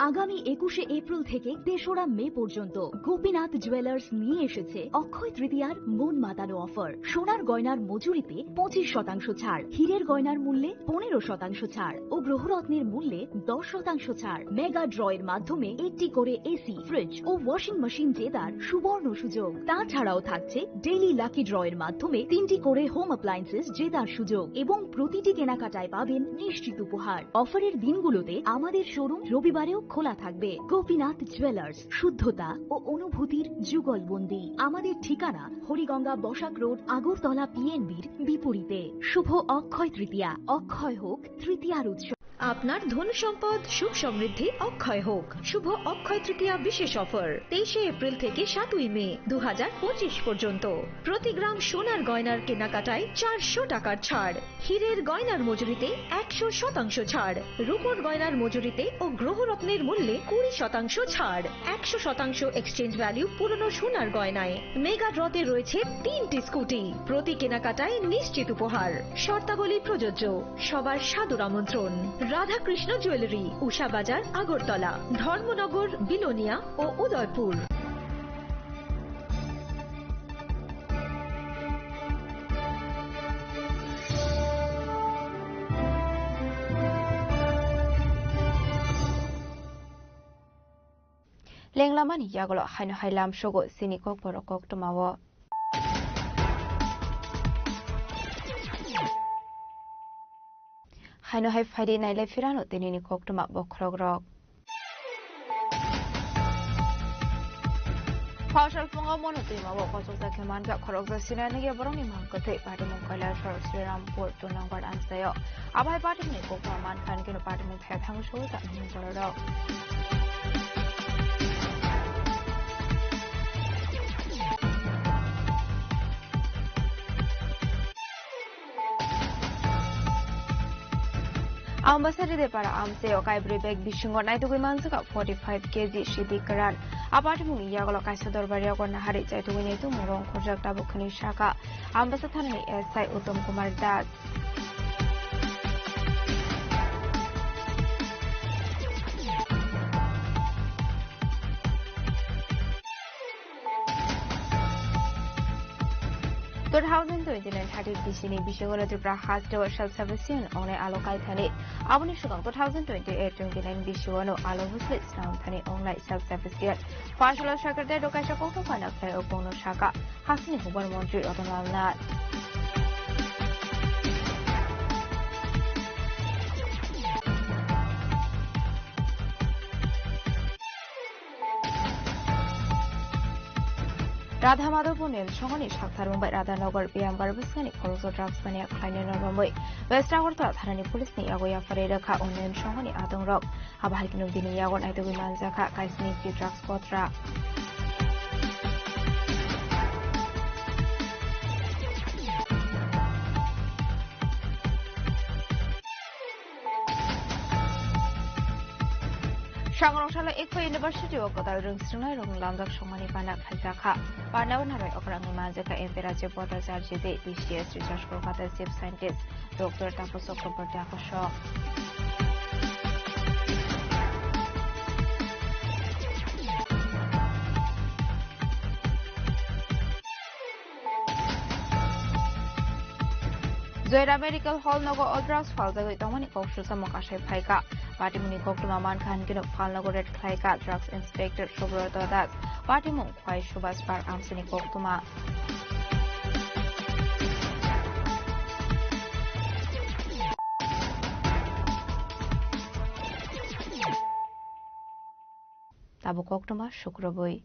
আগামী একুশে এপ্রিল থেকে তেসরা মে পর্যন্ত গোপীনাথ জুয়েলার্স নিয়ে এসেছে অক্ষয় তৃতীয়ার মন মাতানো অফার। সোনার গয়নার মজুরিতে পঁচিশ শতাংশ ছাড়, হীরের গয়নার মূল্যে পনেরো শতাংশ ছাড় ও গ্রহরত্নের মূল্যে দশ শতাংশ ছাড়। মেগা ড্র এর মাধ্যমে একটি করে এসি, ফ্রিজ ও ওয়াশিং মেশিন জেতার সুবর্ণ সুযোগ। তাছাড়াও থাকছে ডেইলি লাকি ড্র এর মাধ্যমে তিনটি করে হোম অ্যাপ্লায়েন্সেস জেতার সুযোগ এবং প্রতিটি কেনাকাটায় পাবেন নিশ্চিত উপহার। অফারের দিনগুলোতে আমাদের শোরুম রবিবারেও খোলা থাকবে। গোপীনাথ জুয়েলার্স, শুদ্ধতা ও অনুভূতির যুগলবন্দি। আমাদের ঠিকানা হরিগঙ্গা বসাক রোড, আগরতলা পিএনবির বিপরীতে। শুভ অক্ষয় তৃতীয়া, অক্ষয় হোক তৃতীয়ার উৎসব। আপনার ধন সম্পদ সুখ সমৃদ্ধি অক্ষয় হোক। শুভ অক্ষয় তৃতীয়া বিশেষ অফার, তেইশে এপ্রিল থেকে সাতই মে দু হাজার পঁচিশ পর্যন্ত। প্রতি গ্রাম সোনার গয়নার কেনাকাটায় চারশো টাকার ছাড়, হীরের গয়নার মজুরিতে একশো শতাংশ ছাড়, রূপোর গয়নার মজুরিতে ও গ্রহরত্নের মূল্যে কুড়ি শতাংশ ছাড়, একশো শতাংশ এক্সচেঞ্জ ভ্যালু পুরনো সোনার গয়নায়। মেগা ড্রতে রয়েছে তিনটি স্কুটি, প্রতি কেনাকাটায় নিশ্চিত উপহার। শর্তাবলী প্রযোজ্য। সবার সাদর আমন্ত্রণ। রাধাকৃষ্ণ জুয়েলারি, উষা বাজার, আগরতলা, ধর্মনগর, বিলোনিয়া ও Udaipur. Lamani yagulo haino hai lamsogo chini kokborok koktwmao. Haino hai phaidi nailai phirano tinini koktwma bokhorokrok. Phasal phungo mono twima o kochokjak khe mankha khoroksa sinani ya borokni mang kwthwi patimung Kailasor Srirampur two number amchaio. Abai patimungni kokma mankha hwnkheno patimung thaya thangwi sogwi tangmani bororok. Ambasa Ridepara amchaio kaibrwi bag bisingo naitugwi manjak forty five K G sidi kwran. A patimungni yagulo kaisa dorbar yago nahari chaitugwi naitukmung rong khorjak tabuk khwnwi sakha Ambasa thanani S I Uttom Kumar Das. Two thousand twenty-nine thirty bisini bisingo Tripura hasteo self sufficient ongnai alo kaithani. Aboni swkang two thousand twenty-eight twenty-nine bisingo alo bwsli swnam thani ongnai self sufficient. Phasalo secretary rok kaisa kokthok phana khlai o bongno sakha hasteni hubar montri Ratan Lal Nath. Radha Madhopur Nel Songhoni saktharmung bai Radhanagar Biyamgar bwskangni khoroksa drugs mania khlainai no romwi West Agartala thanani police ni yago yapharwi rwkha o Nel Songhoni adongrok. Abo hai kheno bini yago naitugwi manjakha kaisni ki drugs kotra. Sangrong salo Ekho University o kwtal rwngsringnai rokni lamjak songmani bana khlaijakha. Bana o narwai okrangni manjakha M P Rajib Bhattacharya tei T C S Research Kolkata Chief Scientist Doctor Tapas Chakraborty Akosho. Joyra Medical Hall nogo o drugs phaljagwi tongmani kok susamung kasai phaikha. Patimungni koktwma mankha hwnkhe no phalnogo raid khlaikha drugs inspector Subrata Das. Patimung Khwai Subhash Park amsini koktwma. Tabuk koktwma sukrubwi.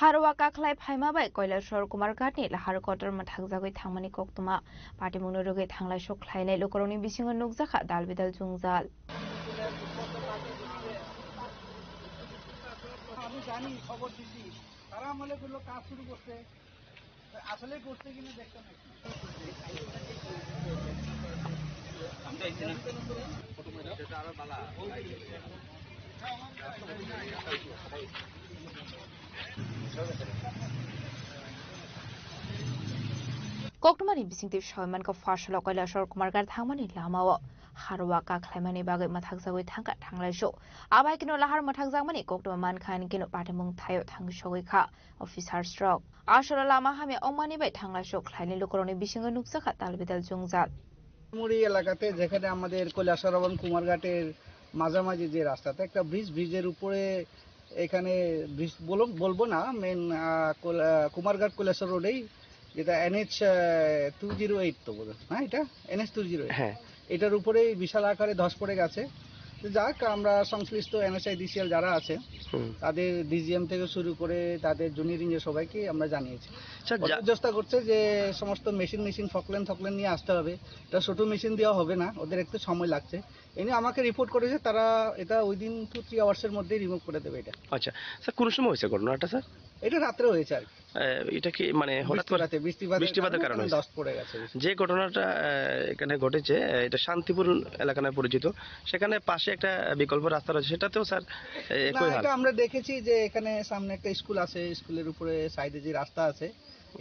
Harwa kakhlai phaima bai Kailasor Kumarghatni lahar kotor mwthakjagwi thangmani koktwma. Patimungno rwgwi thanglai sok khlainai lukurokni bisingo nukjakha dal bidal jwngjal. আমি জানি, খবর দিছি, তারা আমলে গুলো কাজ শুরু করছে। আসলে করতে কিনা দেখতে নাই। Koktwmani bisingtwi sawi mankha, Pharsalo Kailasor Kumarghat thangmani lamao harwa kakhlaimani bagwi mwthakjagwi thangkha thanglaisu. Abai kheno lahar mwthakjakmani koktwma mankha, hwnkheno patimung thaio thangwi sogwi kha officers rok. Aswrwng lama hamya wngmani bai thanglaisu khlainai lukurokni bisingo nukjakha dal bidal jwngjal. মুড়ি এলাকাতে যেখানে আমাদের কৈলাসহর এবং কুমারঘাটের মাঝামাঝি যে রাস্তাতে একটা ব্রিজ, ব্রিজের উপরে এখানে ব্রিজ বল-, বলবো না, মেন, আহ, কোল-, আহ, কুমারঘাট কৈলাসহর রোডেই যেটা এনএইচ, আহ, টু জিরো এইট তো বোধহয়, না, এটা এনএইচ টু জিরো এইট। হ্যাঁ। এটার উপরেই বিশাল আকারে ধস পড়ে গেছে। তো যাক, আমরা সংশ্লিষ্ট এনএইচআইডিসিএল যারা আছে, হুম। তাদের ডিজিএম থেকে শুরু করে তাদের জুনিয়র ইঞ্জিনিয়ার সবাইকে আমরা জানিয়েছি। স্যার, ওরা যা- চেষ্টা করছে যে সমস্ত মেশিন মেশিন ফকলেন থকলেন নিয়ে আসতে হবে। এটা ছোট মেশিন দেওয়া হবে না, ওদের একটু সময় লাগছে। এমনি আমাকে রিপোর্ট করেছে, তারা এটা উইদিন টু থ্রি আওয়ার্সের মধ্যেই রিমুভ করে দেবে এটা। আচ্ছা স্যার, কোন সময় হয়েছে ঘটনাটা স্যার? এটা রাত্রে হয়েছে আর কি। আহ, এটা কি মানে হঠাৎ করে বৃষ্টিপাতে, বৃষ্টিপাতের বৃষ্টিপাতের কারণে কারণে হয়েছে? দস্ত পড়ে গেছে বৃষ্টি। যে ঘটনাটা, আহ, এখানে ঘটেছে, আহ, এটা শান্তিপুর এলাকা নামে পরিচিত। সেখানে পাশে একটা বিকল্প রাস্তা রয়েছে, সেটাতেও স্যার, আহ, না, একই হাল। এটা আমরা দেখেছি যে এখানে সামনে একটা স্কুল আছে, স্কুলের উপরে সাইডে যে রাস্তা আছে,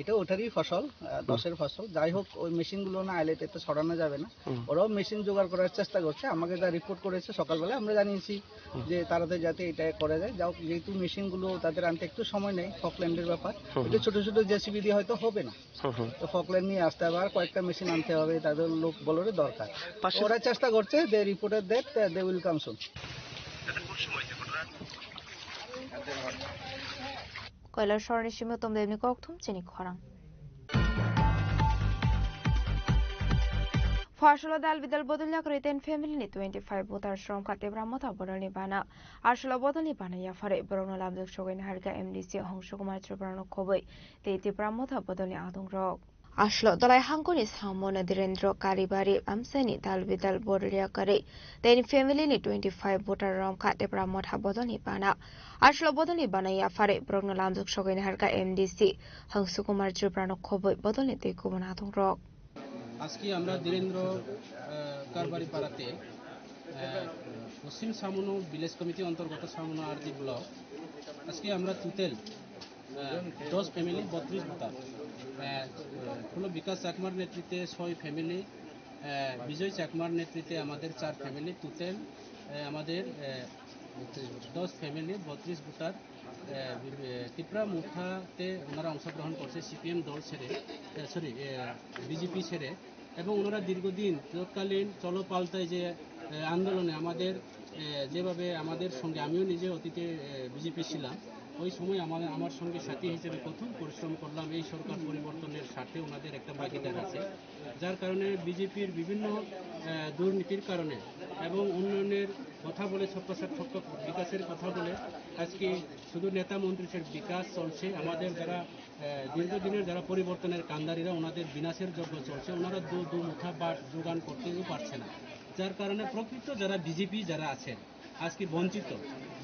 এটা ওটারই ফসল, আহ, দশের ফসল। যাই হোক, ওই মেশিনগুলো না এলে তো এটা সরানো যাবে না। হুম। ওরাও মেশিন জোগাড় করার চেষ্টা করছে। আমাকে যা রিপোর্ট করেছে সকালবেলা, আমরা জানিয়েছি হুম। যে তাড়াতাড়ি যাতে এটা করা যায়। যাও, যেহেতু মেশিনগুলো তাদের আনতে একটু সময় নেই, ফকল্যান্ডের ব্যাপার, হুম। ওটা ছোট ছোট জেসিবি দিয়ে হয়তো হবে না। হুম, হুম। তো ফকল্যান্ড নিয়ে আসতে হবে, আর কয়েকটা মেশিন আনতে হবে, তাদের লোক বলরে দরকার। পাশে ওরা চেষ্টা করছে, they reported that, uh, they will come soon. Koilasor ni simi tom debni kokthum chini khorang. Phuasolo dal bidal bodol yakarwi ten family ni twenty five voter sromkha Tipra Motha bodol ni bana. Asolo bodol ni bana yaphare borokno lamjak sogwi naharkha M D C Hongsu Kumar Tripura no khobwi tei Tipra Motha bodol ni adong rok. Aslo Dolai Hangkoni Samona Direndra Karibari Amsani Dalbidal Borlia Kari Teni Family ni twenty five voter rom kha Tipra Motha Bodolni Bana. Aslo Bodolni Bana Yaphare Borokno Lamjok Sogwi Naharka M D C Hangsu Kumar Tripura no Khoboi Bodolni Tei Kubun Athong Rok. আজকে আমরা ধীরেন্দ্র, আহ, কারবারি পাড়াতে, আহ, পশ্চিম সামনো village committee অন্তর্গত সামনো আরজি ব্লক। আজকে আমরা টোটাল আহ, দশ ফ্যামিলি, বত্রিশ ভোটার। আহ, ফুলো বিকাশ চাকমার নেতৃত্বে ছয় ফ্যামিলি, আহ, বিজয় চাকমার নেতৃত্বে আমাদের চার ফ্যামিলি, টোটাল, আহ, আমাদের, আহ, দশ ফ্যামিলি, বত্রিশ ভোটার। আহ, বি-, আহ, তিপ্রা মোর্চাতে ওনারা অংশগ্রহণ করছে সিপিএম দল ছেড়ে, আহ, সরি, আহ, বিজেপি ছেড়ে। এবং ওনারা দীর্ঘদিন তৎকালীন চলো পাল্টাই যে, আহ, আন্দোলনে আমাদের, আহ, যেভাবে আমাদের সঙ্গে, আমিও নিজে অতীতে, আহ, বিজেপি ছিলাম, ওই সময় আমার, আমার সঙ্গে সাথী হিসেবে কঠোর পরিশ্রম করলাম এই সরকার পরিবর্তনের স্বার্থে ওনাদের একটা ভাগিদার আছে, যার কারণে বিজেপির বিভিন্ন, আহ, দুর্নীতির কারণে এবং উন্নয়নের কথা বলে, সবকা সাথ সবকা বিকাশের কথা বলে আজকে শুধু নেতা মন্ত্রীদের বিকাশ চলছে। আমাদের যারা আহ, দীর্ঘদিনের যারা পরিবর্তনের কান্ডারীরা ওনাদের বিনাশের যজ্ঞ চলছে, ওনারা দু, দু মুঠা ভাত জোগান করতেও পারছে না, যার কারণে প্রকৃত যারা বিজেপি যারা আছেন আজকে বঞ্চিত,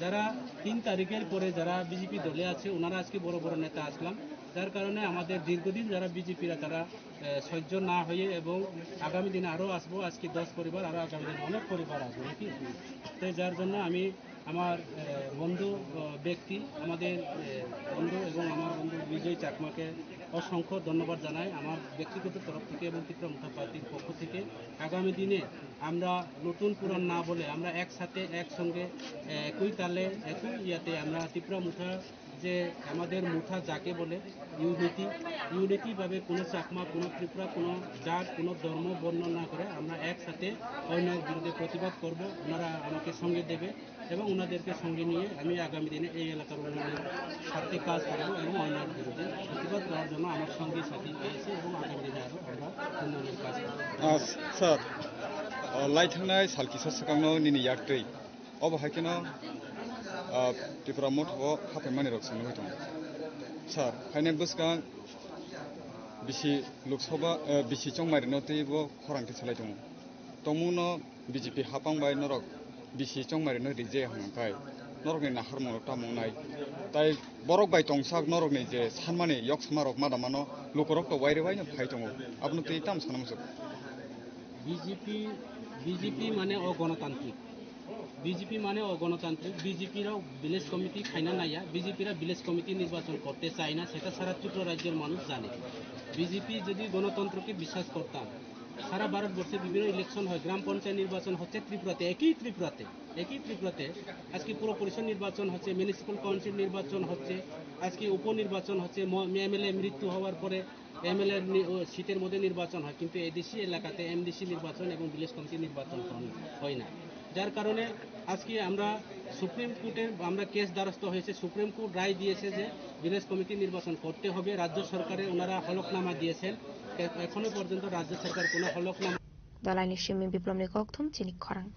যারা তিন তারিখের পরে যারা বিজেপি দলে আছে ওনারা আজকে বড় বড় নেতা আসলাম, যার কারণে আমাদের দীর্ঘদিন যারা বিজেপিরা তারা, আহ, সহ্য না হয়ে এবং আগামী দিনে আরও আসবো, আজকে দশ পরিবার, আরও আগামী দিনে অনেক পরিবার আসবে নাকি? তো যার জন্য আমি আমার, আহ, বন্ধু, আহ, ব্যক্তি, আমাদের, আহ, বন্ধু এবং আমার বন্ধু বিজয় চাকমাকে অসংখ্য ধন্যবাদ জানাই আমার ব্যক্তিগত তরফ থেকে এবং ত্রিপুরা মোর্চা পার্টির পক্ষ থেকে। আগামী দিনে আমরা নতুন পুরান না বলে আমরা একসাথে একসঙ্গে, আহ, একই তালে একই ইয়াতে আমরা ত্রিপুরা মোর্চা যে আমাদের মোর্চা যাকে বলে ইউনিটি, ইউনিটিভাবে কোনো চাকমা, কোনো ত্রিপুরা, কোনো জাত, কোনো ধর্ম বর্ণ না করে আমরা একসাথে অন্যায়ের বিরুদ্ধে প্রতিবাদ করব। ওনারা আমাকে সঙ্গে দেবে এবং ওনাদেরকে সঙ্গে নিয়ে আমি আগামী দিনে এই এলাকার উন্নয়নের স্বার্থে কাজ করব এবং অন্যায়ের বিরুদ্ধে প্রতিবাদ করার জন্য আমার সঙ্গী সাথী পেয়েছে এবং আগামী দিনে আরও আমরা উন্নয়নের কাজ করব। Ah, sir, ah, lai thangnai sal kisa swkangno nini yak twi. Obo hai kheno, ah, Tipra Motha o haphaimani rok se nugwi tongo. Sir, phainai bwskang bisi Lok Sabha, ah, bisi chongmai rwno tei bo khorang khe salai tongo. Tongmungno B J P hapang bai norok bisi chongmai rwno rijaya hwnka khe norokni naharmung rok tamo wngnai. Tai borok bai tongsak norokni je sanmani yok sama rok ma da mano lukurok to waire waino phai tongo. Abono tei tamo sana muchuk. B J P, B J P mane o gonotantrik. B J P mane o gonotantrik, B J P rao village committee khaina naiya, B J P ra village committee নির্বাচন করতে চায় না, সেটা সারা ত্রিপুরা রাজ্যের মানুষ জানে। B J P যদি গণতন্ত্রকে বিশ্বাস করতাম, সারা ভারতবর্ষে বিভিন্ন ইলেকশন হয়, গ্রাম পঞ্চায়েত নির্বাচন হচ্ছে ত্রিপুরাতে, একই ত্রিপুরাতে, একই ত্রিপুরাতে আজকে পুর পরিষদ নির্বাচন হচ্ছে, মিউনিসিপ্যাল কাউন্সিল নির্বাচন হচ্ছে, আজকে উপনির্বাচন হচ্ছে, ম-, এমএলএ মৃত্যু হওয়ার পরে এমএলএ নি-, ও সিটের মধ্যে নির্বাচন হয়, কিন্তু এডিসি এলাকাতে এমডিসি নির্বাচন এবং ভিলেজ কমিটি নির্বাচন হন-, হয় না। যার কারণে আজকে আমরা সুপ্রিম কোর্টে আমরা কেস দ্বারস্থ হয়েছে, সুপ্রিম কোর্ট রায় দিয়েছে যে ভিলেজ কমিটি নির্বাচন করতে হবে। রাজ্য সরকারে ওনারা হলফনামা দিয়েছেন, এ-, এখনো পর্যন্ত রাজ্য সরকার কোনো হলফনামা Dalai ni simi biplomni kokthum chini khorang.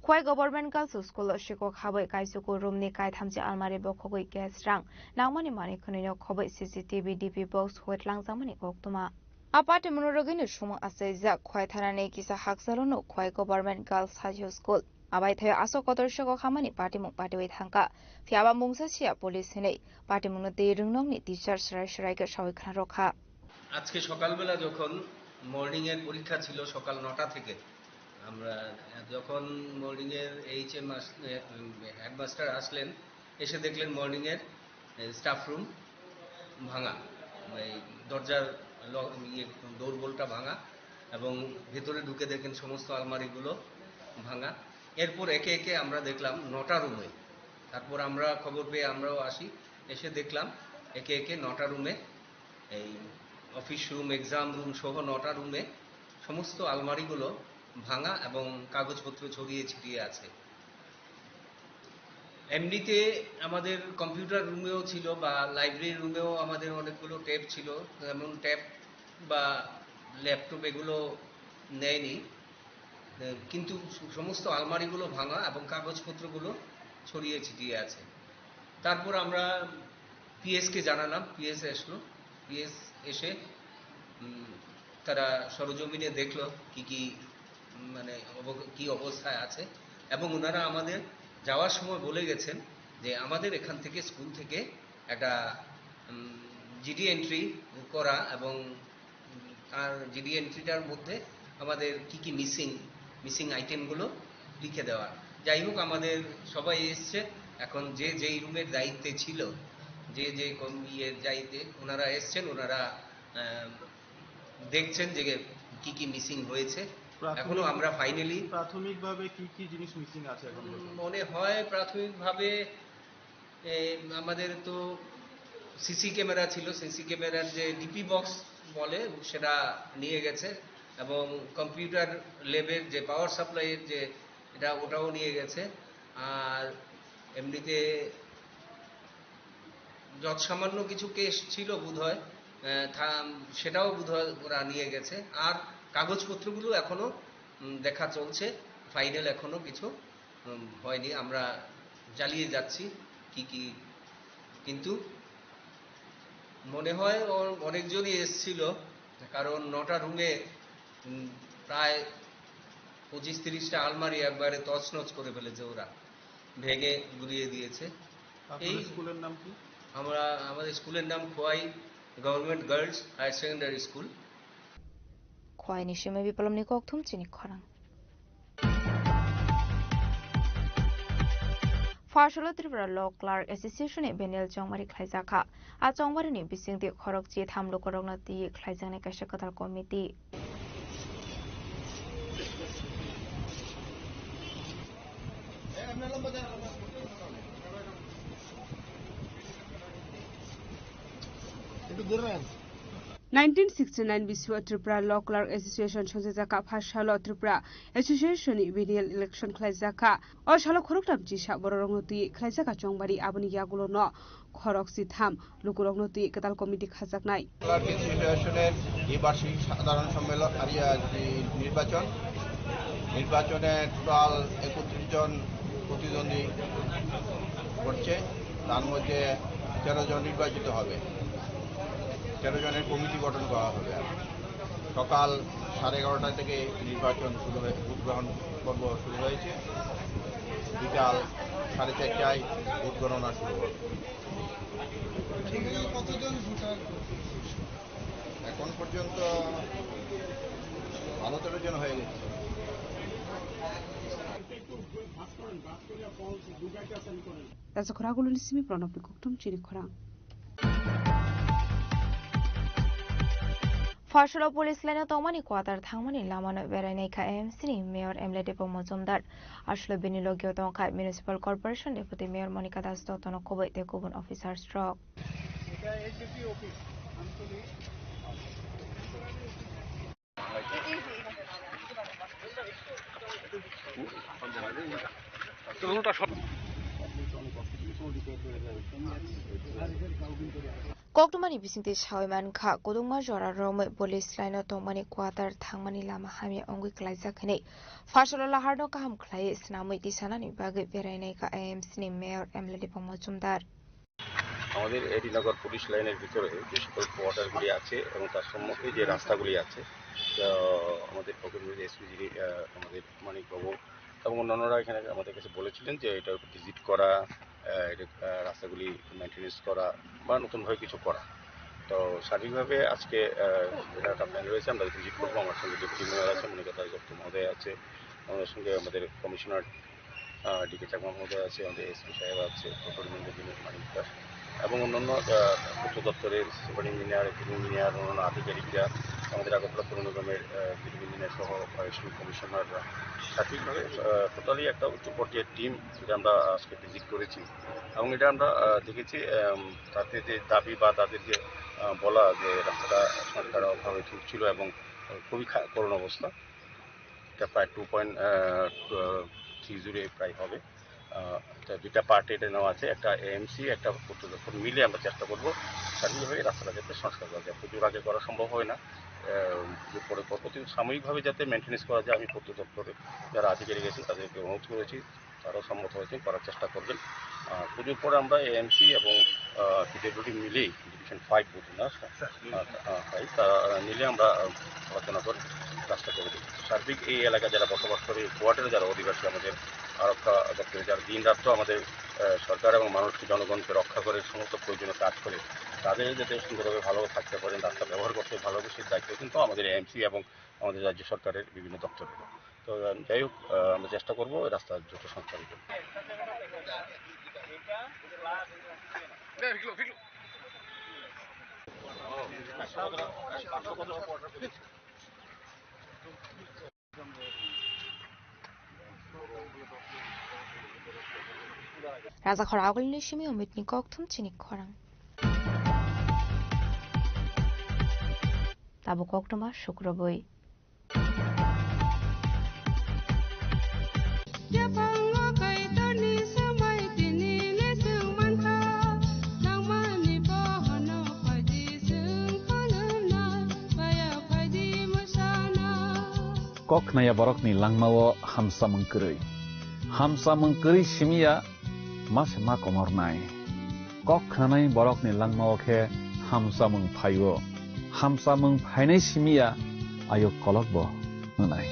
Khwai Government Girls School o sikok habwi kaisuku room ni kaithamchi almari bokhogwi cash rang nangmani manwi khwnwino khobwi C C T V D P box hwet langjakmani koktwma. A patimungno rwgwino sumung achaijak Khwai thanani kisa hakchalono Khwai Government Girls High School. Abai thai aswk kotor sikok hamani patimung patiwi thangkha. Phiyaba mungsa siya police hinwi patimungno twi rwngnokni teacher swrai swrai khe sawi khna rwkha. আজকে সকালবেলা যখন মর্নিং এর পরীক্ষা ছিল সকাল নটা থেকে, আমরা যখন মর্নিং এর এইচ এম আস-, এ, উম, হেডমাস্টার আসলেন, এসে দেখলেন মর্নিং এর স্টাফ রুম ভাঙা, এই দরজার ল-, ইয়ে, ডোর বলটা ভাঙা এবং ভেতরে ঢুকে দেখেন সমস্ত আলমারিগুলো ভাঙা। এরপর একে একে আমরা দেখলাম নটা রুমে, তারপর আমরা খবর পেয়ে আমরাও আসি, এসে দেখলাম একে একে নটা রুমে এই অফিস রুম, এক্সাম রুম সহ নটা রুমে সমস্ত আলমারিগুলো ভাঙা এবং কাগজপত্র ছড়িয়ে ছিটিয়ে আছে। এমনিতে আমাদের কম্পিউটার রুমেও ছিল বা লাইব্রেরি রুমেও আমাদের অনেকগুলো ট্যাব ছিল, যেমন ট্যাব বা ল্যাপটপ এগুলো নেয়নি, কিন্তু সমস্ত আলমারিগুলো ভাঙা এবং কাগজপত্রগুলো ছড়িয়ে ছিটিয়ে আছে। তারপর আমরা পিএসকে জানালাম, পিএস এসলো, পিএস এসে উম, তারা সরজমিনে দেখলো কি কি, উম, মানে অব-, কি অবস্থায় আছে, এবং ওনারা আমাদের যাওয়ার সময় বলে গেছেন যে আমাদের এখান থেকে, স্কুল থেকে একটা জিডি এন্ট্রি করা এবং, উম, তার জিডি এন্ট্রিটার মধ্যে আমাদের কি কি মিসিং, মিসিং আইটেমগুলো লিখে দেওয়া। যাই হোক, আমাদের সবাই এসছে, এখন যে যেই রুমের দায়িত্বে ছিল, যে যে কোন ইয়ের দায়িত্বে, ওনারা এসছেন, ওনারা আহ, দেখছেন যে কি কি মিসিং হয়েছে। প্রাথমিক-, এখনো আমরা ফাইনালি প্রাথমিকভাবে কি কি জিনিস মিসিং আছে এখন পর্যন্ত? মনে হয় প্রাথমিকভাবে, এ, আমাদের তো সিসি ক্যামেরা ছিল, সিসি ক্যামেরার যে ডিপি বক্স বলে, সেটা নিয়ে গেছে, এবং কম্পিউটার ল্যাবের যে পাওয়ার সাপ্লাইয়ের যে এটা, ওটাও নিয়ে গেছে। আর এমনিতে যৎসামান্য কিছু ক্যাশ ছিল বোধহয়, আহ, থা-, সেটাও বোধহয় ওরা নিয়ে গেছে। আর কাগজপত্রগুলো এখনো, উম, দেখা চলছে, ফাইনাল এখনো কিছু, উম, হয়নি। আমরা চালিয়ে যাচ্ছি কি কি, কিন্তু মনে হয় অ-, অনেকজনই এসছিল, কারণ নটা রুমে, উম, প্রায় পঁচিশ তিরিশটা আলমারি একবারে তছনছ করে ফেলেছে ওরা, ভেঙে গুড়িয়ে দিয়েছে। আপনাদের এই স্কুলের নাম কি? আমরা, আমাদের স্কুলের নাম Khowai government girls higher secondary school. Khwai ni simi Biplomni kokthum chini khorang. Pharsalo Tripura Law Clerk Association ni Biennial chongmari khlaijak kha. A chongmari ni bisingtwi khorokchi tham lukurokno twi khlaijaknai kaisa kwtal committee. Nineteen sixty-nine bisio Tripura Law Clerk Association songjak kha, pharsalo Tripura Association ni biennial election khlaijak kha. O salo khoroktham chisa bororokno twi khlaijak kha chongmari, aboni yagulo no khorokchi tham lukurokno twi kwtal committee khajaknai. Clerk অ্যাসোসিয়েশনের দ্বিবার্ষিক সাধারণ সম্মেলন, আর, ইয়া, যে নির্বাচন, নির্বাচনে টোটাল একত্রিশ জন প্রতিদ্বন্দ্বী করছে, তার মধ্যে তেরো জন নির্বাচিত হবে, তেরো জনের কমিটি গঠন করা হবে। আর সকাল সাড়ে এগারোটা থেকে নির্বাচন শুরু হয়ে, ভোট গ্রহণ পর্ব শুরু হয়েছে। বিকাল সাড়ে চারটায় ভোট গণনা শুরু হবে। কতজন ভোটার? এখন পর্যন্ত বারো তেরো জন হয়ে গেছে। Tasa khorang guluni simi Pranabni kokthum chini khorang. Pharsalo police line o tongmani quarter thangmani lamano berainai kha A M C ni mayor M L A Dipok Mojumdar. Aswkle bini logio tongkha Municipal Corporation Deputy Mayor Monika Das Dotto no kubui tei kubun officers rok. Koktwmani bisingtwi sawi mankha, kwbangma jora romwi police line-o tongmani quarter thangmani lama hamya wngwi klaijak hinwi pharsalo laharno kaham khlaiwi swnamwi tisanani bagwi berainai kha A M C ni mayor M L A Dipok Mojumdar. আমাদের এডি নগর পুলিশ লাইনের ভিতরে যে সকল কোয়ার্টারগুলি আছে এবং তার সম্মুখে যে রাস্তাগুলি আছে, আহ, আমাদের ফকিরমোড় এসপি যিনি, আহ, আমাদের মানিকবাবু এবং অন্যান্যরা এখানে আমাদের কাছে বলেছিলেন যে এটা ভিজিট করা, আহ, এটা, আহ, রাস্তাগুলি মেনটেনেন্স করা বা নতুনভাবে কিছু করা। তো সার্বিকভাবে আজকে, আহ, এটা একটা প্ল্যান রয়েছে, আমরা ভিজিট করবো। আমার সঙ্গে ডেপুটি মেয়র আছে, মনিকা দাস দত্ত মহোদয় আছে, আমাদের সঙ্গে আমাদের কমিশনার, আহ, ডি কে চাকমা মহোদয় আছে, আমাদের এসপি সাহেব আছে, ফকিরমোড়ের যিনি মানিক দাস। এবং অন্যান্য, আহ, পূর্ত দপ্তরের সুপার ইঞ্জিনিয়ার, সিভিল ইঞ্জিনিয়ার, অন্যান্য আধিকারিকরা, আমাদের আগরতলা পৌর নিগমের, আহ, বিল্ডিং ইঞ্জিনিয়ার সহ ফরেস্ট কমিশনাররা সার্বিকভাবে, আহ, টোটালি একটা উচ্চ পর্যায়ের টিম, যেটা আমরা আজকে ভিজিট করেছি। এবং এটা আমরা, আহ, দেখেছি, আম, তাদের যে দাবি বা তাদের যে, আহ, বলা যে রাস্তাটা সংস্কারের অভাবে ছিল এবং খুবই খা-, করুণ অবস্থা। এটা প্রায় টু পয়েন্ট থ্রি জুড়ে প্রায় হবে। আহ, এটা দুইটা পার্টে এটা নেওয়া আছে, একটা এএমসি, একটা পূর্ত দপ্তর, মিলে আমরা চেষ্টা করবো সার্বিকভাবে এই রাস্তাটা যাতে সংস্কার করা যায়। পুজোর আগে করা সম্ভব হয় না, আহ, পুজোর পরে করবো, কিন্তু সাময়িকভাবে যাতে মেনটেন্যান্স করা যায়, আমি পূর্ত দপ্তরে যারা আধিকারিক আছেন তাদেরকে অনুরোধ করেছি, তারাও সম্মত হয়েছেন, করার চেষ্টা করবেন। আহ, পুজোর পরে আমরা এএমসি এবং, আহ, পিডব্লিউডি মিলেই, ডিভিশন ফাইভ বলছি না, আহ, আহ, ফাইভ, তারা মিলে আমরা, আহ, আলোচনা করে রাস্তা করে দিই। সার্বিক এই এলাকা যারা বসবাস করে, এই কোয়ার্টারে যারা অধিবাসী, আমাদের আরক্ষা দপ্তরে যারা দিন রাত্র আমাদের, আহ, সরকার এবং মানুষকে, জনগণকে রক্ষা করে, সমস্ত প্রয়োজনীয় কাজ করে, তাদের যাতে সুন্দরভাবে ভালো থাকতে পারেন, রাস্তা ব্যবহার করতে ভালোভাবে, সেই দায়িত্ব কিন্তু আমাদের এএমসি এবং আমাদের রাজ্য সরকারের বিভিন্ন দপ্তরের। তো, আহ, যাই হোক, আহ, আমরা চেষ্টা করবো এই রাস্তা দ্রুত সংস্কারের জন্য। Rajakhor agulni simi Omitni kokthum chini khorang. Tabuk koktwma sukrubwi. Yaphango Kaitorni swmai tini le chwng mankha, nangmani bohono phaidi chwng khulumnai, baya phaidi mwsana. Kok khnaya borokni langmao hamsamung kwrwi. Hamsamung kwrwi simiya ma se ma komornai. Kok khnanai borokni langmao khe hamsamung phaio. Hamsamung phainai simiya ayuk kolokbo wngnai.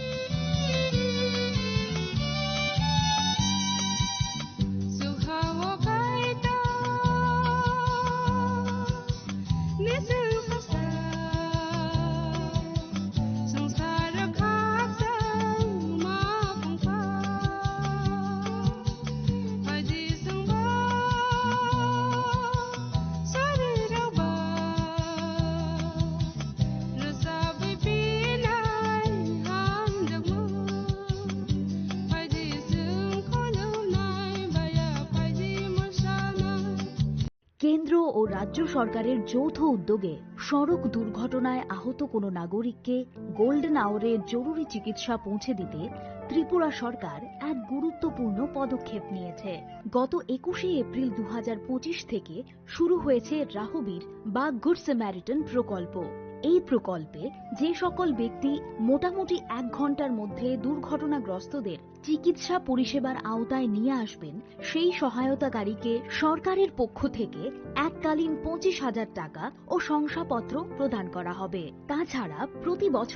কেন্দ্র ও রাজ্য সরকারের যৌথ উদ্যোগে সড়ক দুর্ঘটনায় আহত কোনো নাগরিককে গোল্ডেন আওয়ারে জরুরি চিকিৎসা পৌঁছে দিতে ত্রিপুরা সরকার এক গুরুত্বপূর্ণ পদক্ষেপ নিয়েছে। গত একুশে এপ্রিল দু হাজার পঁচিশ থেকে শুরু হয়েছে রাহবীর বা গুড স্যামারিটান প্রকল্প। এই প্রকল্পে যে সকল ব্যক্তি মোটামুটি এক ঘন্টার মধ্যে দুর্ঘটনাগ্রস্তদের চিকিৎসা পরিষেবার আওতায় নিয়ে আসবেন, সেই সহায়তাকারীকে সরকারের পক্ষ থেকে এককালীন পঁচিশ হাজার টাকা ও শংসাপত্র প্রদান করা হবে। তাছাড়া প্রতি বছর